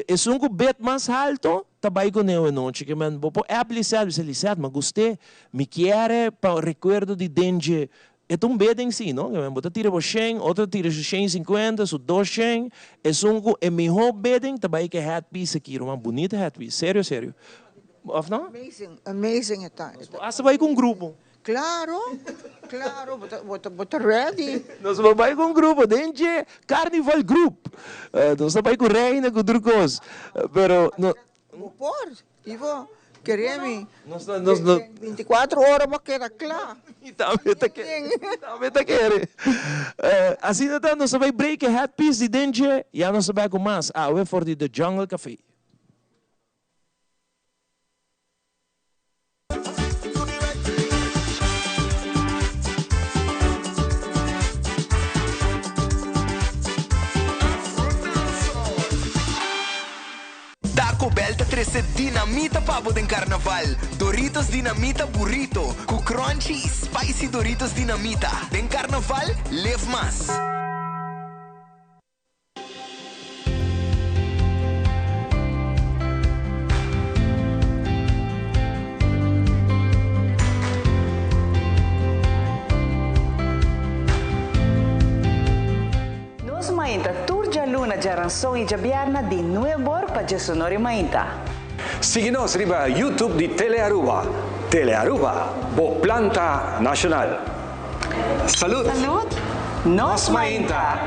Esun cu bid mas halto Ta bai ku neu e nochi ke men bo por app Lisette bisa Lisette ma gust'é mi kier e pa rekuerdo di den dje e ta un beden si no ke men bo ta tira bo shen otro ta tira su shen sinkuenta su dos shen esun ku e mihó beden ta bai ke headpiece aki ruman bunita headpiece serio serio of no? Amazing amazing e ta. Nos por hasta bai ku un grupo. Claro, claro, bo ta, bo ta, bo ta ready. Nos por bai cu un grupo den dje Carnival Group. Nos ta bai cu Reina cu tur cos. Pero no. Bo por, Ivo, kere mi. Nos ta, nos no. Den 24 ora bo a keda cla. Mi tambe ta kere, mi tambe ta kere. Asina ta, nos ta bai break e headpiece di den dje, ya nos ta bai cu mas awe for di The Jungle Cafe. Taco Bell ta trece dinamita pa bo den Carnaval. Doritos Dinamita Burrito cu crunchy y spicy Doritos Dinamita. Den Carnaval, live mas! Nos mainta tur djaluna, djaranson i djabierna di nuebor pa djesonor i mainta. Sigui nos riba YouTube di Telearuba. Telearuba, bo planta nacional. Salud! Salud! Nos mainta!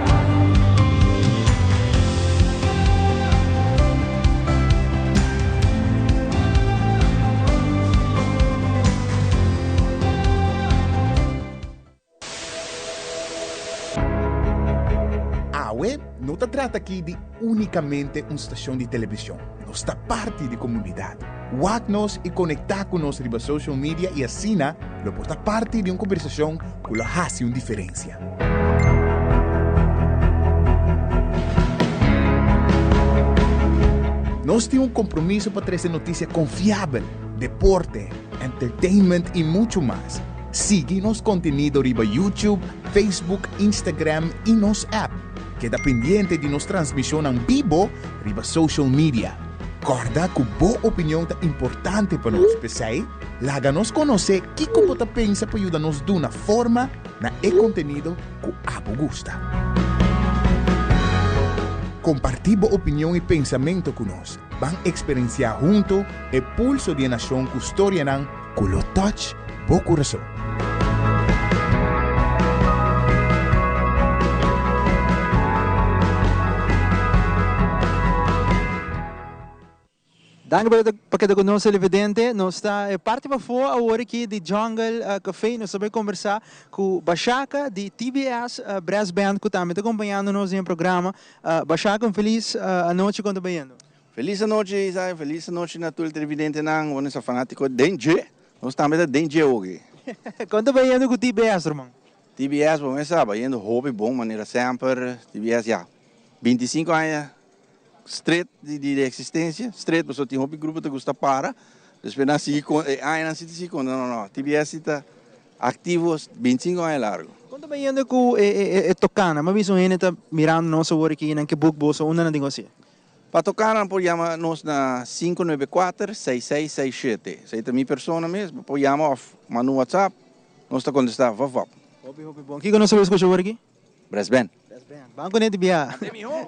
Awe no ta trata aki di únikamente un stashon di televishon. Nos ta parti di komunidat. Wak nos i konektá ku nos riba social media i asina lo por ta parti di un kombersashon ku lo hasi un diferensia. Nos tin un kompromiso pa trese notisia konfiabel, deporte, entertainment i muchu mas. Sigui nos kontenido riba YouTube, Facebook, Instagram i nos app. Keda pendiente di nos transmisionnan bibo riba social media. Corda cu bo opinion ta importante pa nos, p'esey laga nos conoce kico bo ta pensa pa yuda nos duna forma na e contenido cu abo gusta. Comparti bo opinion y pensamento cu nos. Ban experiencia hunto e pulso di e nacion cu storianan cu lo touch bo curason. Danki pa keda ku nos televidente. Nos ta e parti pafó awor aki di Jungle Café. Nos ta bai kombersá ku Bashaka di TBS Brass Band ku tambe ta kompañando nos den e programa. Bashaka un felis anochi kon ta bayendo? Felis anochi Isai, felis anochi na tur e televidentenan, bo nos fanátiko den dje, nos tambe ta den dje oki. Kon ta bayendo ku TBS ruman? TBS bo mes sa bayendo hopi bon manera semper, TBS ya 25 aña Stret di existencia, stret pasobra tin hopi grupo ta gusta para, despues nan sigui con e añanan si ta sigui conta, no no, TBS si ta activo 25 aña largo. Con ta bayendo cu e tocana? Mi a bisa un hende ta mirando nos awor aki, nan ke boek boso, unda nan tin cu haci? Pa tocana nan por yama nos na 594 6667, esey ta mi persona mes, bo por yama of manda un whatsapp, nos ta contesta vap vap. Hopi hopi bon. Kico nos ta bay scucha awor aki? Brass band. Brass band. Ban ku neti bia. Ante miho.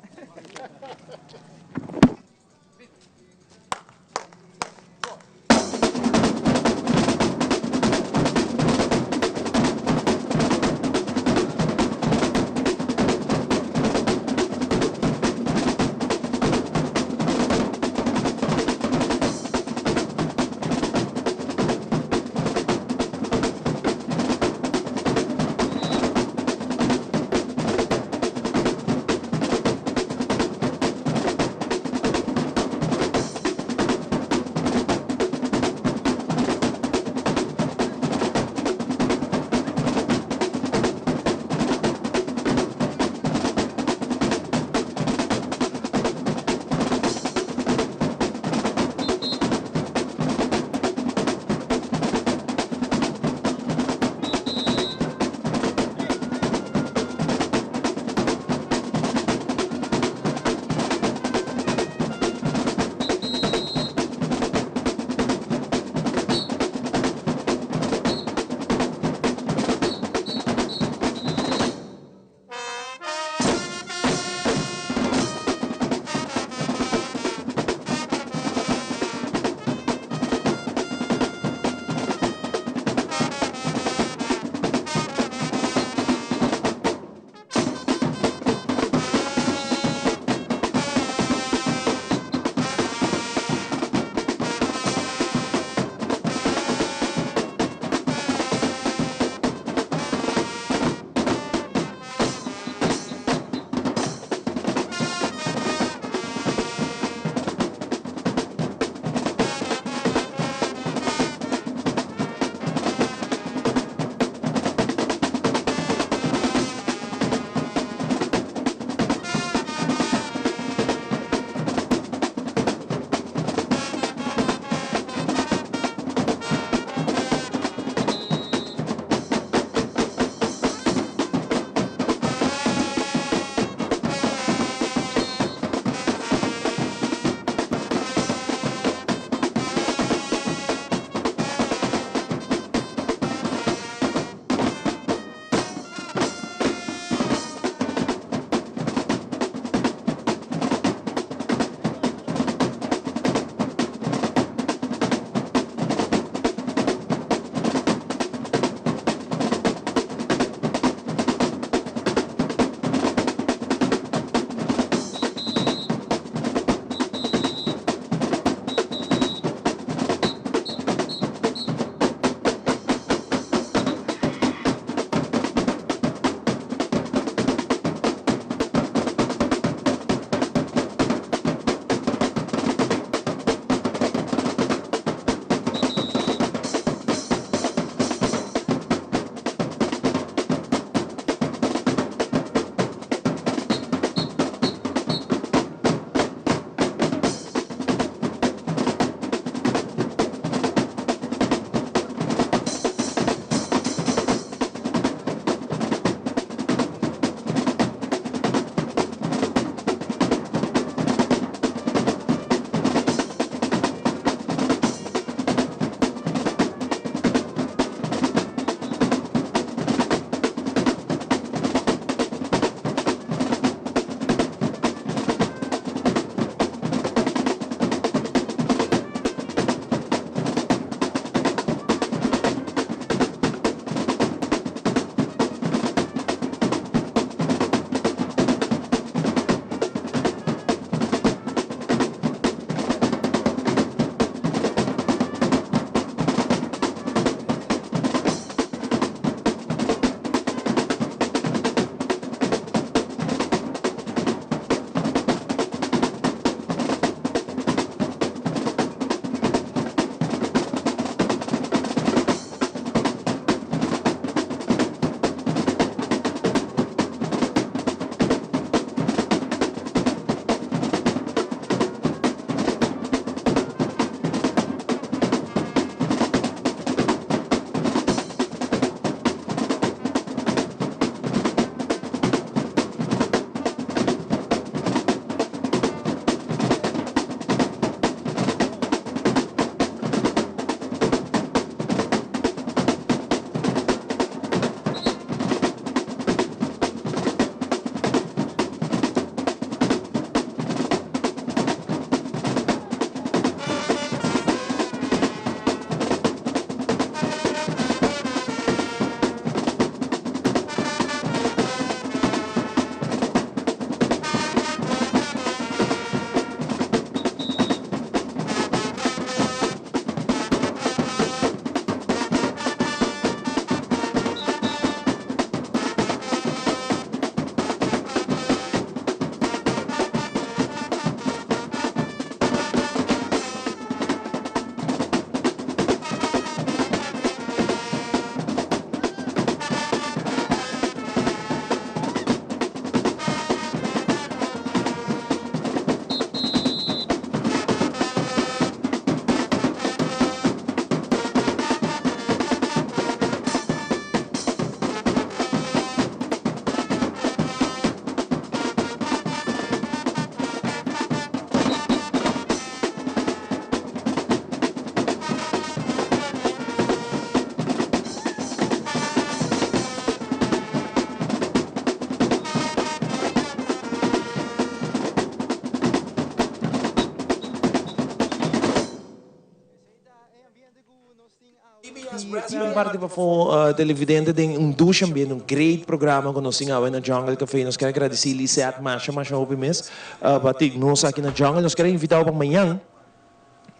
Un parti pafó televidente den un dushi ambiente, un great programa ku nos tin awe na Jungle Café. Nos kier a gradisí Lisette masha masha hopi mes pa tin nos aki na Jungle. Nos kier a invitá bo pa mañan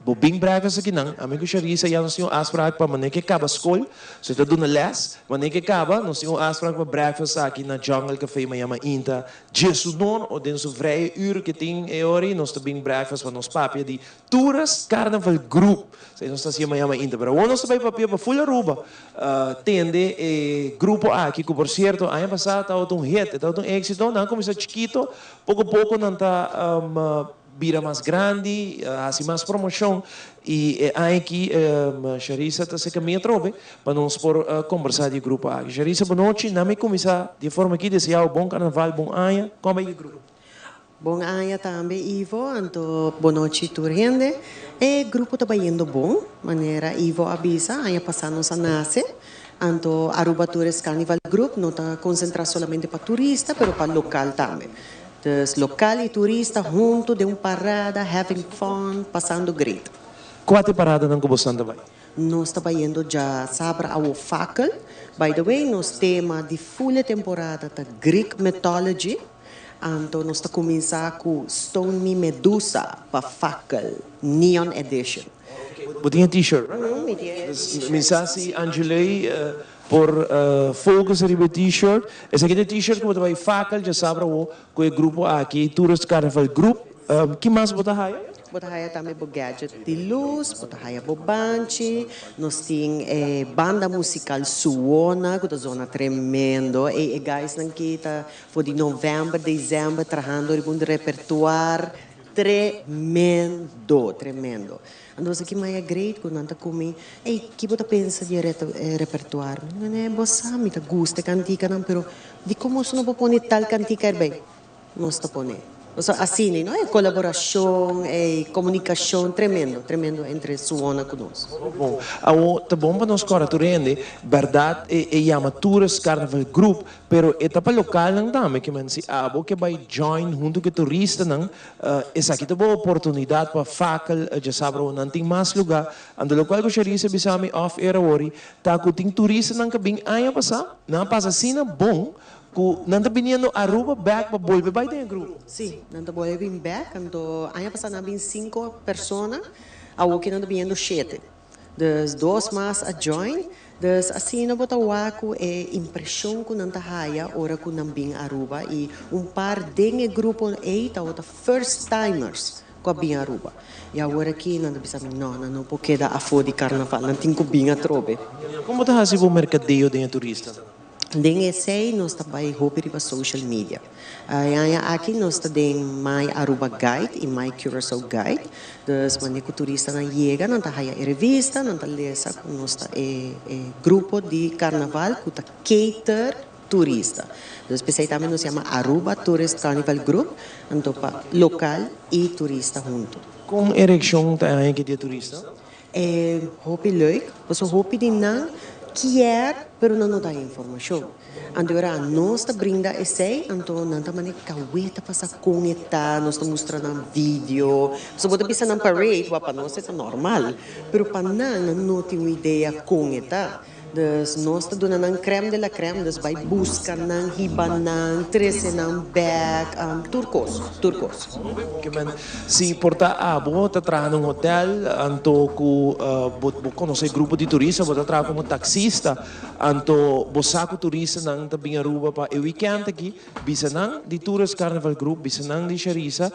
bo bin breakfast akinan. Ami ku Sharissa ya nos tin un afspraak pa manera ke kaba skol, so e ta duna les, manera ke kaba nos tin un afspraak pa breakfast aki na Jungle Café mañan mainta djesunor o den su vrije uur ke tin e ora ei nos ta bin breakfast pa nos papia di Tourist Carnival Group. Esei nos ta hasié mañana mainta. Pero awor nos ta bai papia pa full Aruba tende e grupo aki ku por sierto aña pasá tabata un hit, e tabata un éksito. Nan a kuminsá chikito, poko poko nan ta bira mas grandi, hasi mas promoshon i e aña aki Sharissa ta seka mi atrobe pa nos por kombersá di e grupo aki. Sharissa, bonochi. Nan mi kuminsá di e forma aki, deseá bo bon karnaval, bon aña. Kon bai e grupo? Bon aña tambe Ivo, anto bonochi tur hende. E grupo ta bayendo bon, manera Ivo a bisa, aña pasá nos a nase, anto Aruba Tourist Carnival Group no ta konsentrá solamente pa turista pero pa lokal tambe. Dus lokal i turista huntu den un parada, having fun, pasando great. Kua ta e paradanan ku bosan ta bai? Nos ta bayendo dja sabra awo fakel. By the way, nos tema di full e temporada ta Greek Mythology. Anto nos ta kuminsá ku Stone Me Medusa pa Fakkel Neon Edition. Bo tin e t-shirt, right? Mi tin e t-shirt. Mi sa si Angeley por focus riba e t-shirt. Esaki ta e t-shirt ku bo ta bai Fakkel djasabra awo ku e grupo aki, Tourist Carnival Group. Ki mas bo ta haya? Bo ta haya tambe bo gadget di lus, bo ta haya bo banchi. Nos tin e banda musical Suona ku ta zona tremendo. Ey e guysnan ki ta For di november, december trahando riba un repertoire tremendo, tremendo. Anto ki maya great ku nan ta ku mi, ey, ki bo ta pensa di e repertoire? Mi di, bo sa mi ta gusta e kantikanan, pero dikon boso no por pone tal kantika erbei? Nos ta pone. Pasobra asina, no? E kolaborashon, e komunikashon tremendo, tremendo entre Suona ku nos. Bon, awor ta bon pa nos kòrda tur hende, bèrdat e yama Tourist Carnival Group, Pero e ta pa lokalnan tambe ke men si abo ke bai join huntu ku e turistanan esaki ta bo oportunidat pa fakel djasabra awor nan tin mas luga. Anto lokual ku Sharissa a bisa mi off air awor ta ku tin turistanan ku a bin aña pasa nan a pasa asina bon ku nan ta biniendo Aruba bek pa bolbe bai den e grupo. Si, nan ta bolbe bin bek anto aña pasa nan a bin sinku persona awor ke nan ta biniendo shete. Dus dos mas a join. Dus asina bo ta wak ku e impreshon ku nan ta haya ora ku nan bin Aruba i un par den e grupo ei tabata first timers ku a bin Aruba. I awor aki nan ta bisa mi no, nan no por keda afó di karnaval, nan tin ku bin atrobe. Kon bo ta hasi bo merkadeo den e turistanan? Den esei nos ta bai hopi riba social media. E aña aki nos ta den My Aruba Guide y My Curaçao Guide. Dus wanneer cu turistanan yega nan ta haya e revista, nan ta lesa cu nos ta e e grupo di carnaval cu ta cater turista. Dus p'esei tambe nos yama Aruba Tourist Carnival Group, anto pa local y turista hunto. Con e reaccion ta e aña aki di e turista? E hopi leuk, pasobra hopi di nan kier pero nan no ta haña informashon. Anto ora nos ta brinda esei, anto nan ta manda e kaweta pa sa kon e ta, nos ta mustra nan video. Pasobra bo ta bisa nan parade, wak pa nos e ta normal, pero pa nan, nan no tin un idea kon e ta. Dus nos ta duna nan crème de la crème, dus bai busca nan, hiba nan, trece nan bek, tur cos, tur cos. Ke men, si por ta abo ta traha na un hotel, anto cu bo bo conoce grupo di turista, bo ta traha como taxista, anto bo sa cu turistanan ta bin Aruba pa e weekend aki, bisa nan di Tourist Carnival Group, bisa nan di Sharissa,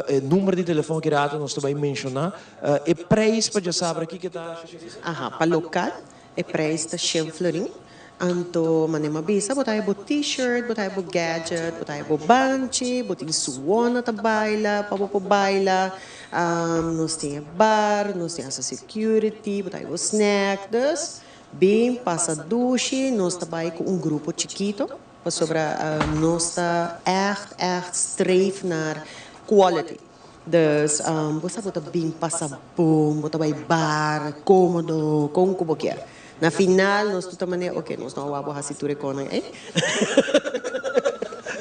e number di telefon aki rato nos ta bai menciona. E prijs pa djasabra kiko ta? Aha, pa lokal e prijs ta shen florin. Anto manera mi a bisa bo ta haya bo t-shirt, bo ta haya bo gadget, bo ta haya bo banchi, bo tin suwona ta baila pa bo por baila. Nos tin e bar, nos tin hasta security, bo ta haya bo snack. Dus bin pasa dushi, nos ta bai ku un grupo chikito pasobra nos ta ègt ègt streef naar quality. Dus bo sa bo ta bin pasa bon, bo ta bai bar, komodo, kon ku bo kier. Na final nos tur ta manera, oke, nos no a wak bo hasi tur e konan ei.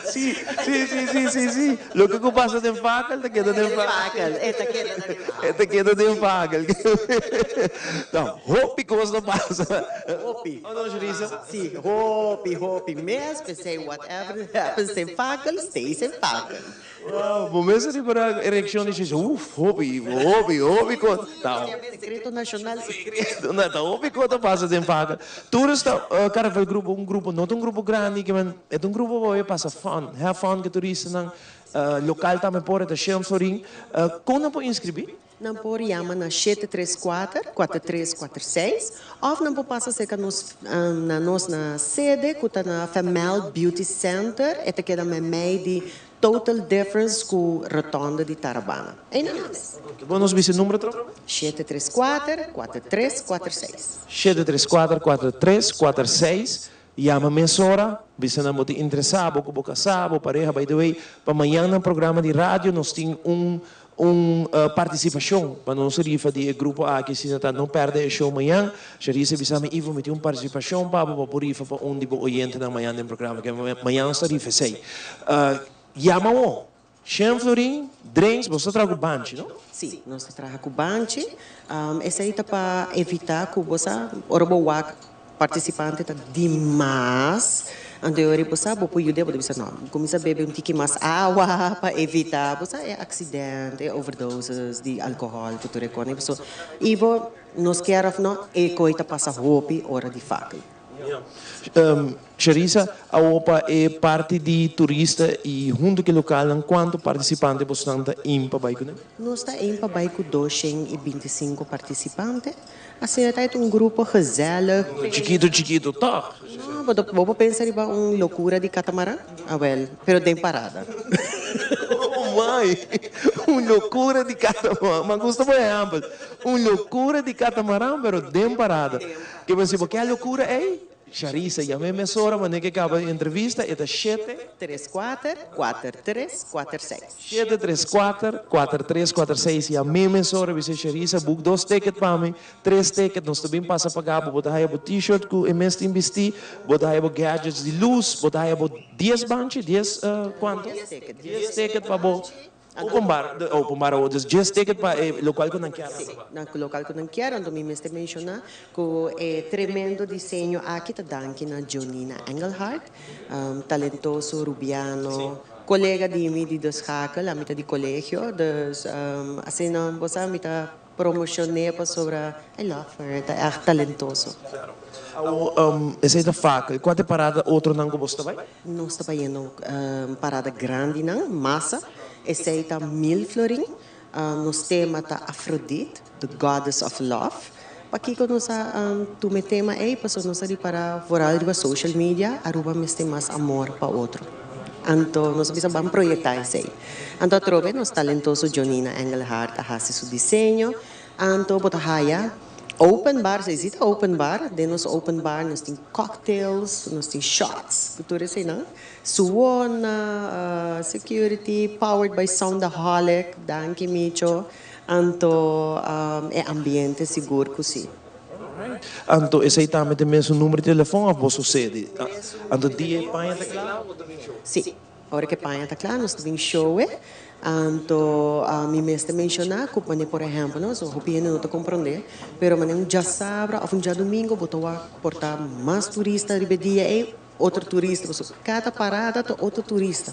Si, Sí, sí, sí, sí, sí, sí. Loke ku pasa den fakel ta keda den fakel. E ta keda den fakel. E ta keda den fakel. Ta hopi kos ta pasa. Hopi. Oh no, Sharisa? Sí, hopi, hopi mes. P'esei whatever happens den fakel stays in fakel. Wow, bo mes a ripara e reaccion di Sharisa. Uf, hopi, hopi, hopi kos. Ta. Secreto nacional. Secreto na, ta hopi kos ta pasa den fakel. Tur esta Carnaval grupo, un grupo, no ta un grupo grandi, ke men e ta un grupo pa bo pasa fun, have fun ku e turistanan, lokal tambe por, e ta shen florin. Kon nan por inskribí? Nan por yama na shete tres kuater, kuater tres kuater seis òf nan por pasa serka nos na nos na sede ku ta na Femel Beauty Center, e ta keda meimei di Total Difference ku rotonde di Tarabana. Einan mes. Bo nos bisa e numero atrobe? 734, 4346. 734, 4346. Yama mesora, bisa nan bo tin interesá, bo ku bo kasá, bo pareha, by the way, pa mañan nan programa di radio nos tin un un partisipashon pa nos rifa di e grupo aki, asina ta no pèrdè e show mañan. Sharissa bisa mi, Ivo, mi tin un partisipashon pa bo pa bo rifa pa un di bo oyentenan mañan den programa, ke mañan nos ta rifa esei. Yama awor, Shen Florin, drinks, boso ta traha ku banchi, no? Sí, nos ta traha ku banchi. Esei ta pa evitá ku bo sa ora bo wak partisipante ta dimas, anto e ora bo sa bo por yuda, bo ta bisa no, kuminsá bebe un tiki mas awa pa evitá bo sa e aksidente, e overdoses di alkohòl ku tur e kos. Pasobra i bo nos kier òf no e koi ta pasa hopi ora di fakkel. Sharissa, awor pa e parti di turista i huntu ku e lokalnan, kuantu partisipante bosnan ta aim pa bai kuné? Nos ta aim pa bai ku doshen i binti sinku partisipante. Asina ta e ta un grupo gezellig. Chikitu chikitu tòg. No, bo ta bo por pensa riba un lokura di katamaran? Awel, pero den parada. Oh my! Un lokura di katamaran. Mi a gusta bo ehèmpel. Un lokura di katamaran pero den parada. Ke bo si bo ke a lokura ei? Sharissa yam'é mesora manera ke kaba e entrevista, e ta shete. Tres kuater, kuater tres, kuater seis. Shete tres kuater, kuater tres, kuater seis, yam'é mesora, bis'é Sharissa boek dos ticket pa mi, tres ticket, nos ta bin pasa paga bo, bo ta haya bo t-shirt ku e mes tin bistí, bo ta haya bo gadgets di lus, bo ta haya bo dies banchi, dies kuantu? Dies ticket pa bo. Open bar, open bar awo, dus djes ticket pa e locual cu nan kier Sí, na local cu nan kier, anto mi mester menciona cu e tremendo diseño aki ta danki na Jonina Engelhardt, talentoso Rubiano, colega di mi di De Schakel, ami ta di colegio, dus asina bo sa mi ta Promocion'é pasobra I love her, e ta ègt talentoso. Awo esei ta fakel. Kua ta e parada otronan ku bos ta bai? Nos ta bayendo parada grandinan, masa. Esei ta mil florin. Nos tema ta Afrodite, the goddess of love. Pakiko nos a tuma e tema ei? Pasobra nos a ripará vooral riba social media, Aruba mester mas amor pa otro. Anto nos a bisa ban proyecta esey. Anto atrobe nos talentoso Jonina Engelhardt a haci su diseño. Anto bo ta haya open bar, esey si ta open bar, den nos open bar nos tin cocktails, nos tin shots cu tur eseynan. Suwona, security, powered by Soundaholic, danki Micho. Anto e ambiente sigur cu si. Anto esei tambe ta e mesun number di telefon of bo sosedi? Anto dia e paña ta kla bo ta bin show? Si, ora ku e paña ta kla nos ta bin show e. Anto mi mester menshoná ku manera por ehèmpel no, so hopi hende no ta komprondé, pero manera un djasabra òf un djadumingu bo ta wak por ta mas turista riba e dia ei, Otro turista, pasobra kada parada ta otro turista.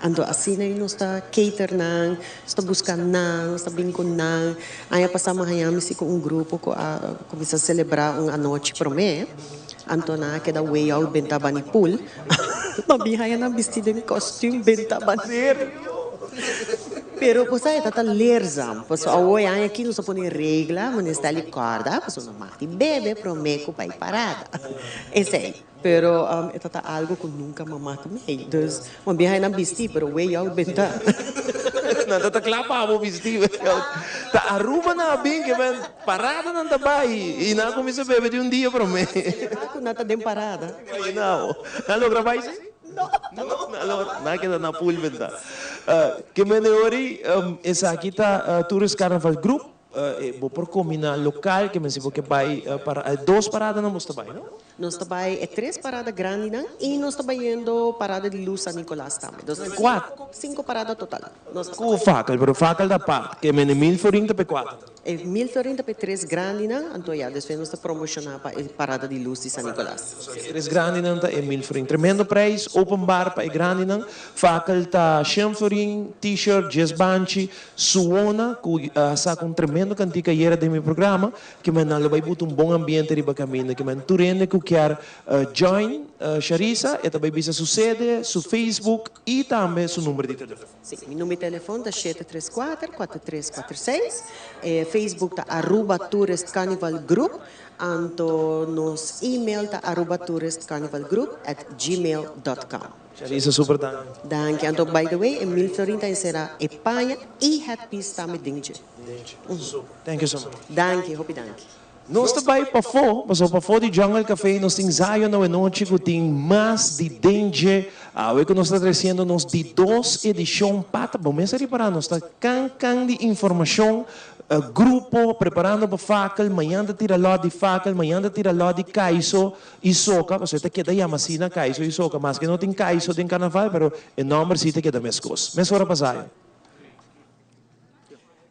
Anto asina ei nos ta cater nan, nos ta busca nan, nos ta bin cu nan. Aña pasa mi a haña mi si cu un grupo cu a cuminsa celebra un anochi prome, anto nan a keda way out benta bani pool. Ma bin haña nan bisti den costume benta bani. Pero bo sa e ta ta leerzaam, pasobra awor e aña aki nos a pone regla, manera Stanley corda, pasobra no mag di bebe prome cu bay parada. Esey. Pero e ta ta algo cu nunca mama ta mey. Dus mi a bin haña nan bisti, pero way out benta. Nan ta ta cla pa bo bisti way out. Ta Aruba nan a bin ke men parada nan ta bay y nan a cuminsa bebe di un dia prome. Celebra cu nan ta den parada. Imagina bo. Nan logra bay si? No. No, nan logra. Nan a keda na pool benta. Ke men e ori esaki ta Tourist Carnaval Group. Bo por kombiná lokal ke men si bo ke bai para e dos paradanan bo ta bai, no? Nos ta bai e tres parada grandinan i nos ta bayendo parada di lus San Nicolas tambe. Nos ta Kuater. Sinku parada total. Nos ta Ku fakel, pero fakel ta apart. Ke men e mil florin ta pa e kuater. E mil florin ta pa e tres grandinan, anto ya despues nos ta promoshoná pa e parada di lus di San Nicolas. E tres grandinan ta e mil florin. Tremendo prijs, open bar pa e grandinan. Fakel ta shen florin, t-shirt, djes banchi, Suona ku a saka un tremendo kantika ayera den mi programa, ke men nan lo bai buta un bon ambiente riba kaminda, ke men tur hende ku kier join Sharissa e ta bai bisa su sede, su Facebook i tambe su number di telefon. Si, mi number di telefon ta 734 4346, e Facebook ta Aruba Tourist Carnival Group, anto nos email ta arubatouristcarnivalgroup@gmail.com. Charissa super danki. Danki. Anto by the way e mil florin ta encera e paña y headpiece tambe den dje. Den dje. Super. Thank you so much. Danki, hopi danki. Nos ta bay pafo, pasobra pafo di Jungle Cafe nos tin Zion awenochi cu tin mas di den dje. Awe cu nos ta treciendo nos di dos edicion pata. Bo mes a ripara nos ta can can di informacion grupo preparando pa fakel, mañan ta tira lot di fakel, mañan ta tira lot di kaiso. I soka, pasobra e ta keda yama asina Kaiso i soka, maske no tin Kaiso den karnaval, pero e nòmber si ta keda meskos. Mesora pa Zion.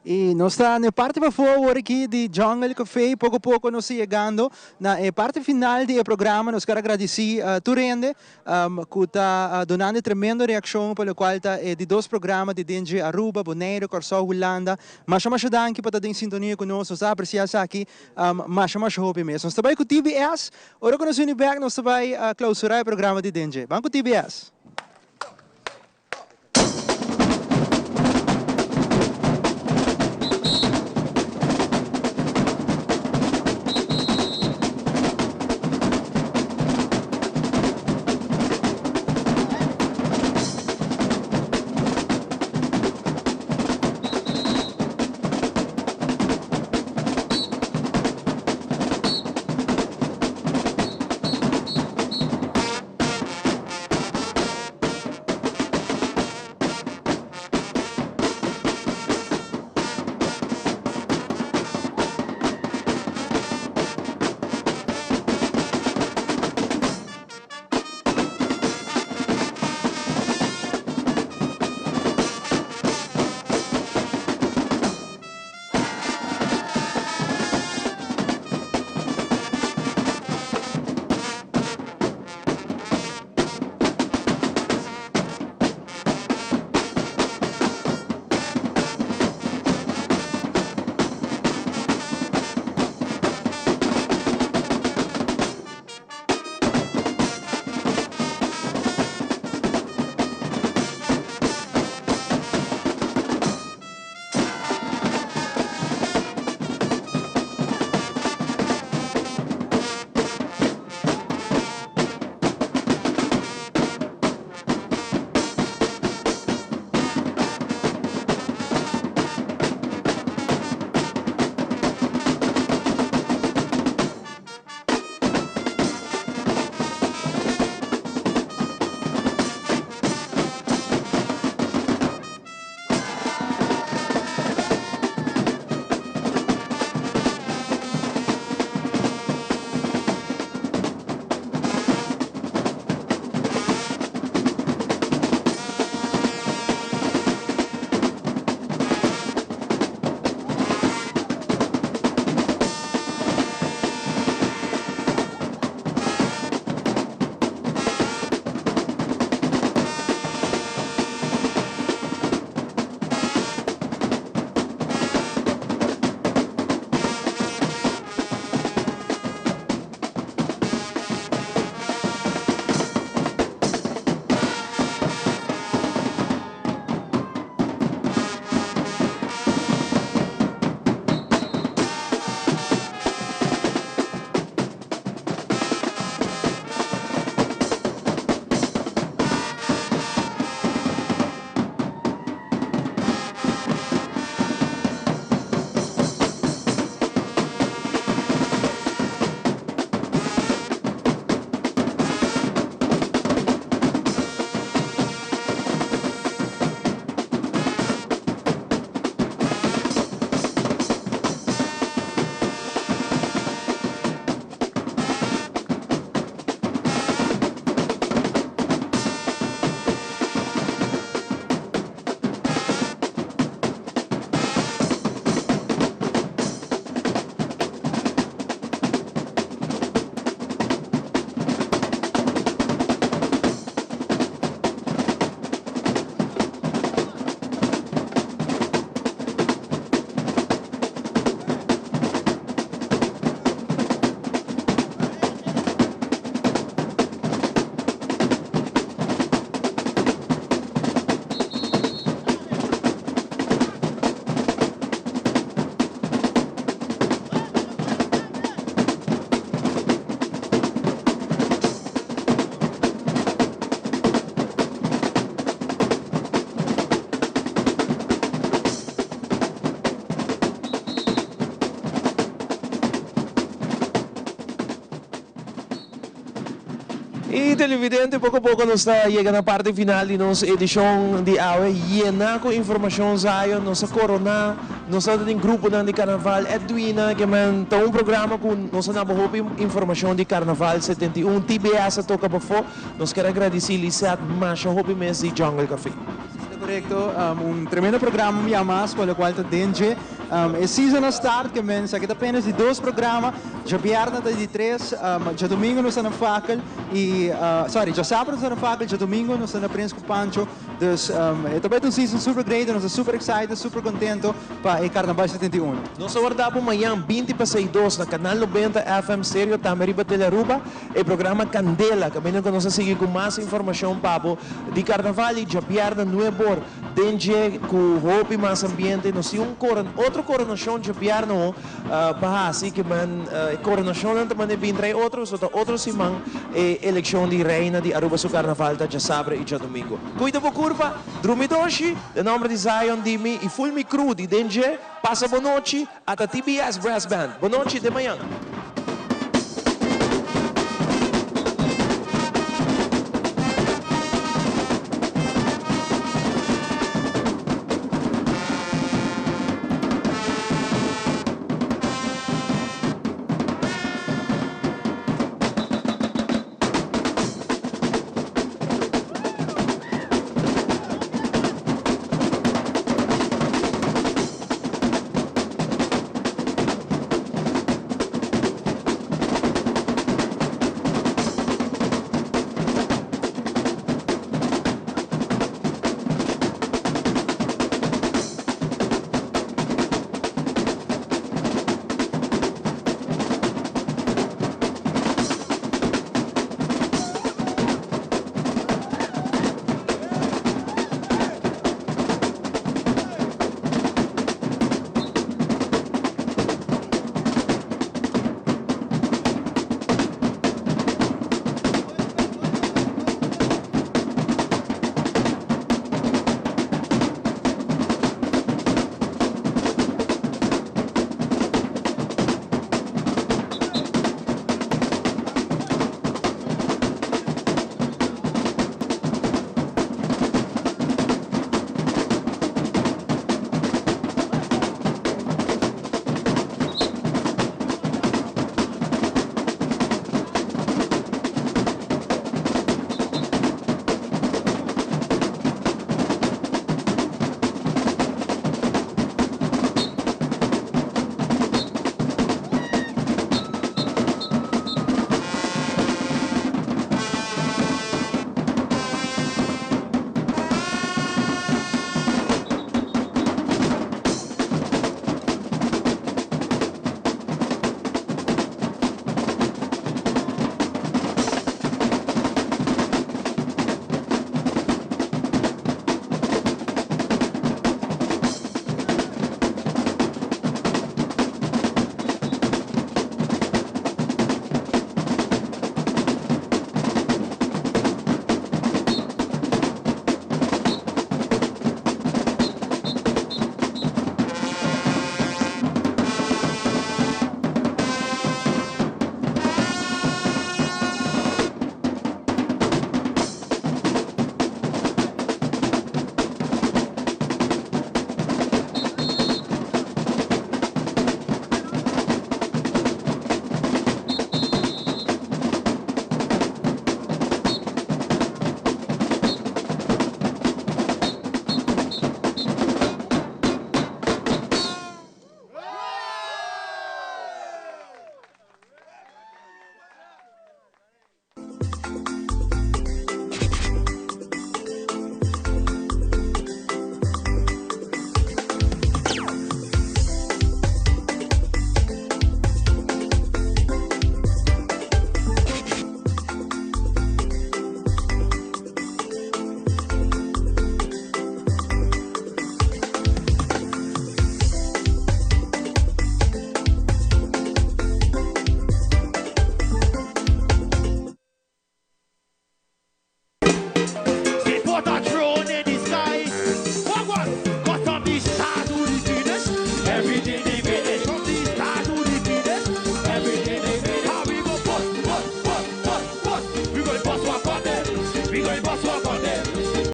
I nos ta na e parti pafó awor aki di Jungle Café. Poko poko nos ta yegando na e parti final di e programa. Nos ker a gradisí tur hende ku ta dunando e tremendo reakshon pa lokual ta e di dos programa di Dendje Aruba, Boneiru, Kòrsou, Hulanda. Masha masha danki pa ta den sintonia ku nos. Nos ta apresiá esaki Masha masha hopi mes. Nos ta bai ku TBS. Ora ku nos bini bek nos ta bai klausurá e programa di Dendje. Ban ku TBS. Sí, televidente, poko poko nos ta yega na parti final di nos edishon di awe, yená ku informashon Zion, nos a koroná, nos tabata tin gruponan di karnaval, Edwina, ke men ta un programa ku nos a naba hopi informashon di Karnaval 71, TBS a toka pafó, nos ker a gradisí Lisette masha hopi mes di Jungle Café. Ta korekto, un tremendo programa un bia mas ku lokual ta den dje. E season a start ke men esaki ta apenas di dos programa, djabièrnè ta di tres, djadumingu nos ta na Fakel i sorry djasabra nos ta na Fakel, djadumingu nos ta na Prins ku Pancho. Dus e ta bai ta un season super great i nos ta super excited, super contento pa e Carnaval 71. Nos ta warda bo mañan binti pa sei dos na Canal 90 FM Stereo tambe riba Telearuba. E programa Candela caminda cu nos a sigui cu mas informacion pa bo di Carnaval y djabièrnè nuebor den dje cu hopi mas ambiente. Nos tin un coron otro coronacion djabièrnè ho pa haci ke men e coronacionnan ta manda bin trae otro so ta otro siman e eleccion di Reina di Aruba su Carnaval ta djasabra y djadomingo. Cuida bo curpa, drumi doshi, den nomber di Zion, di mi y full mi crew di den dje, pasa bo nochi, ata TBS Brass Band. Bo nochi, te mañan.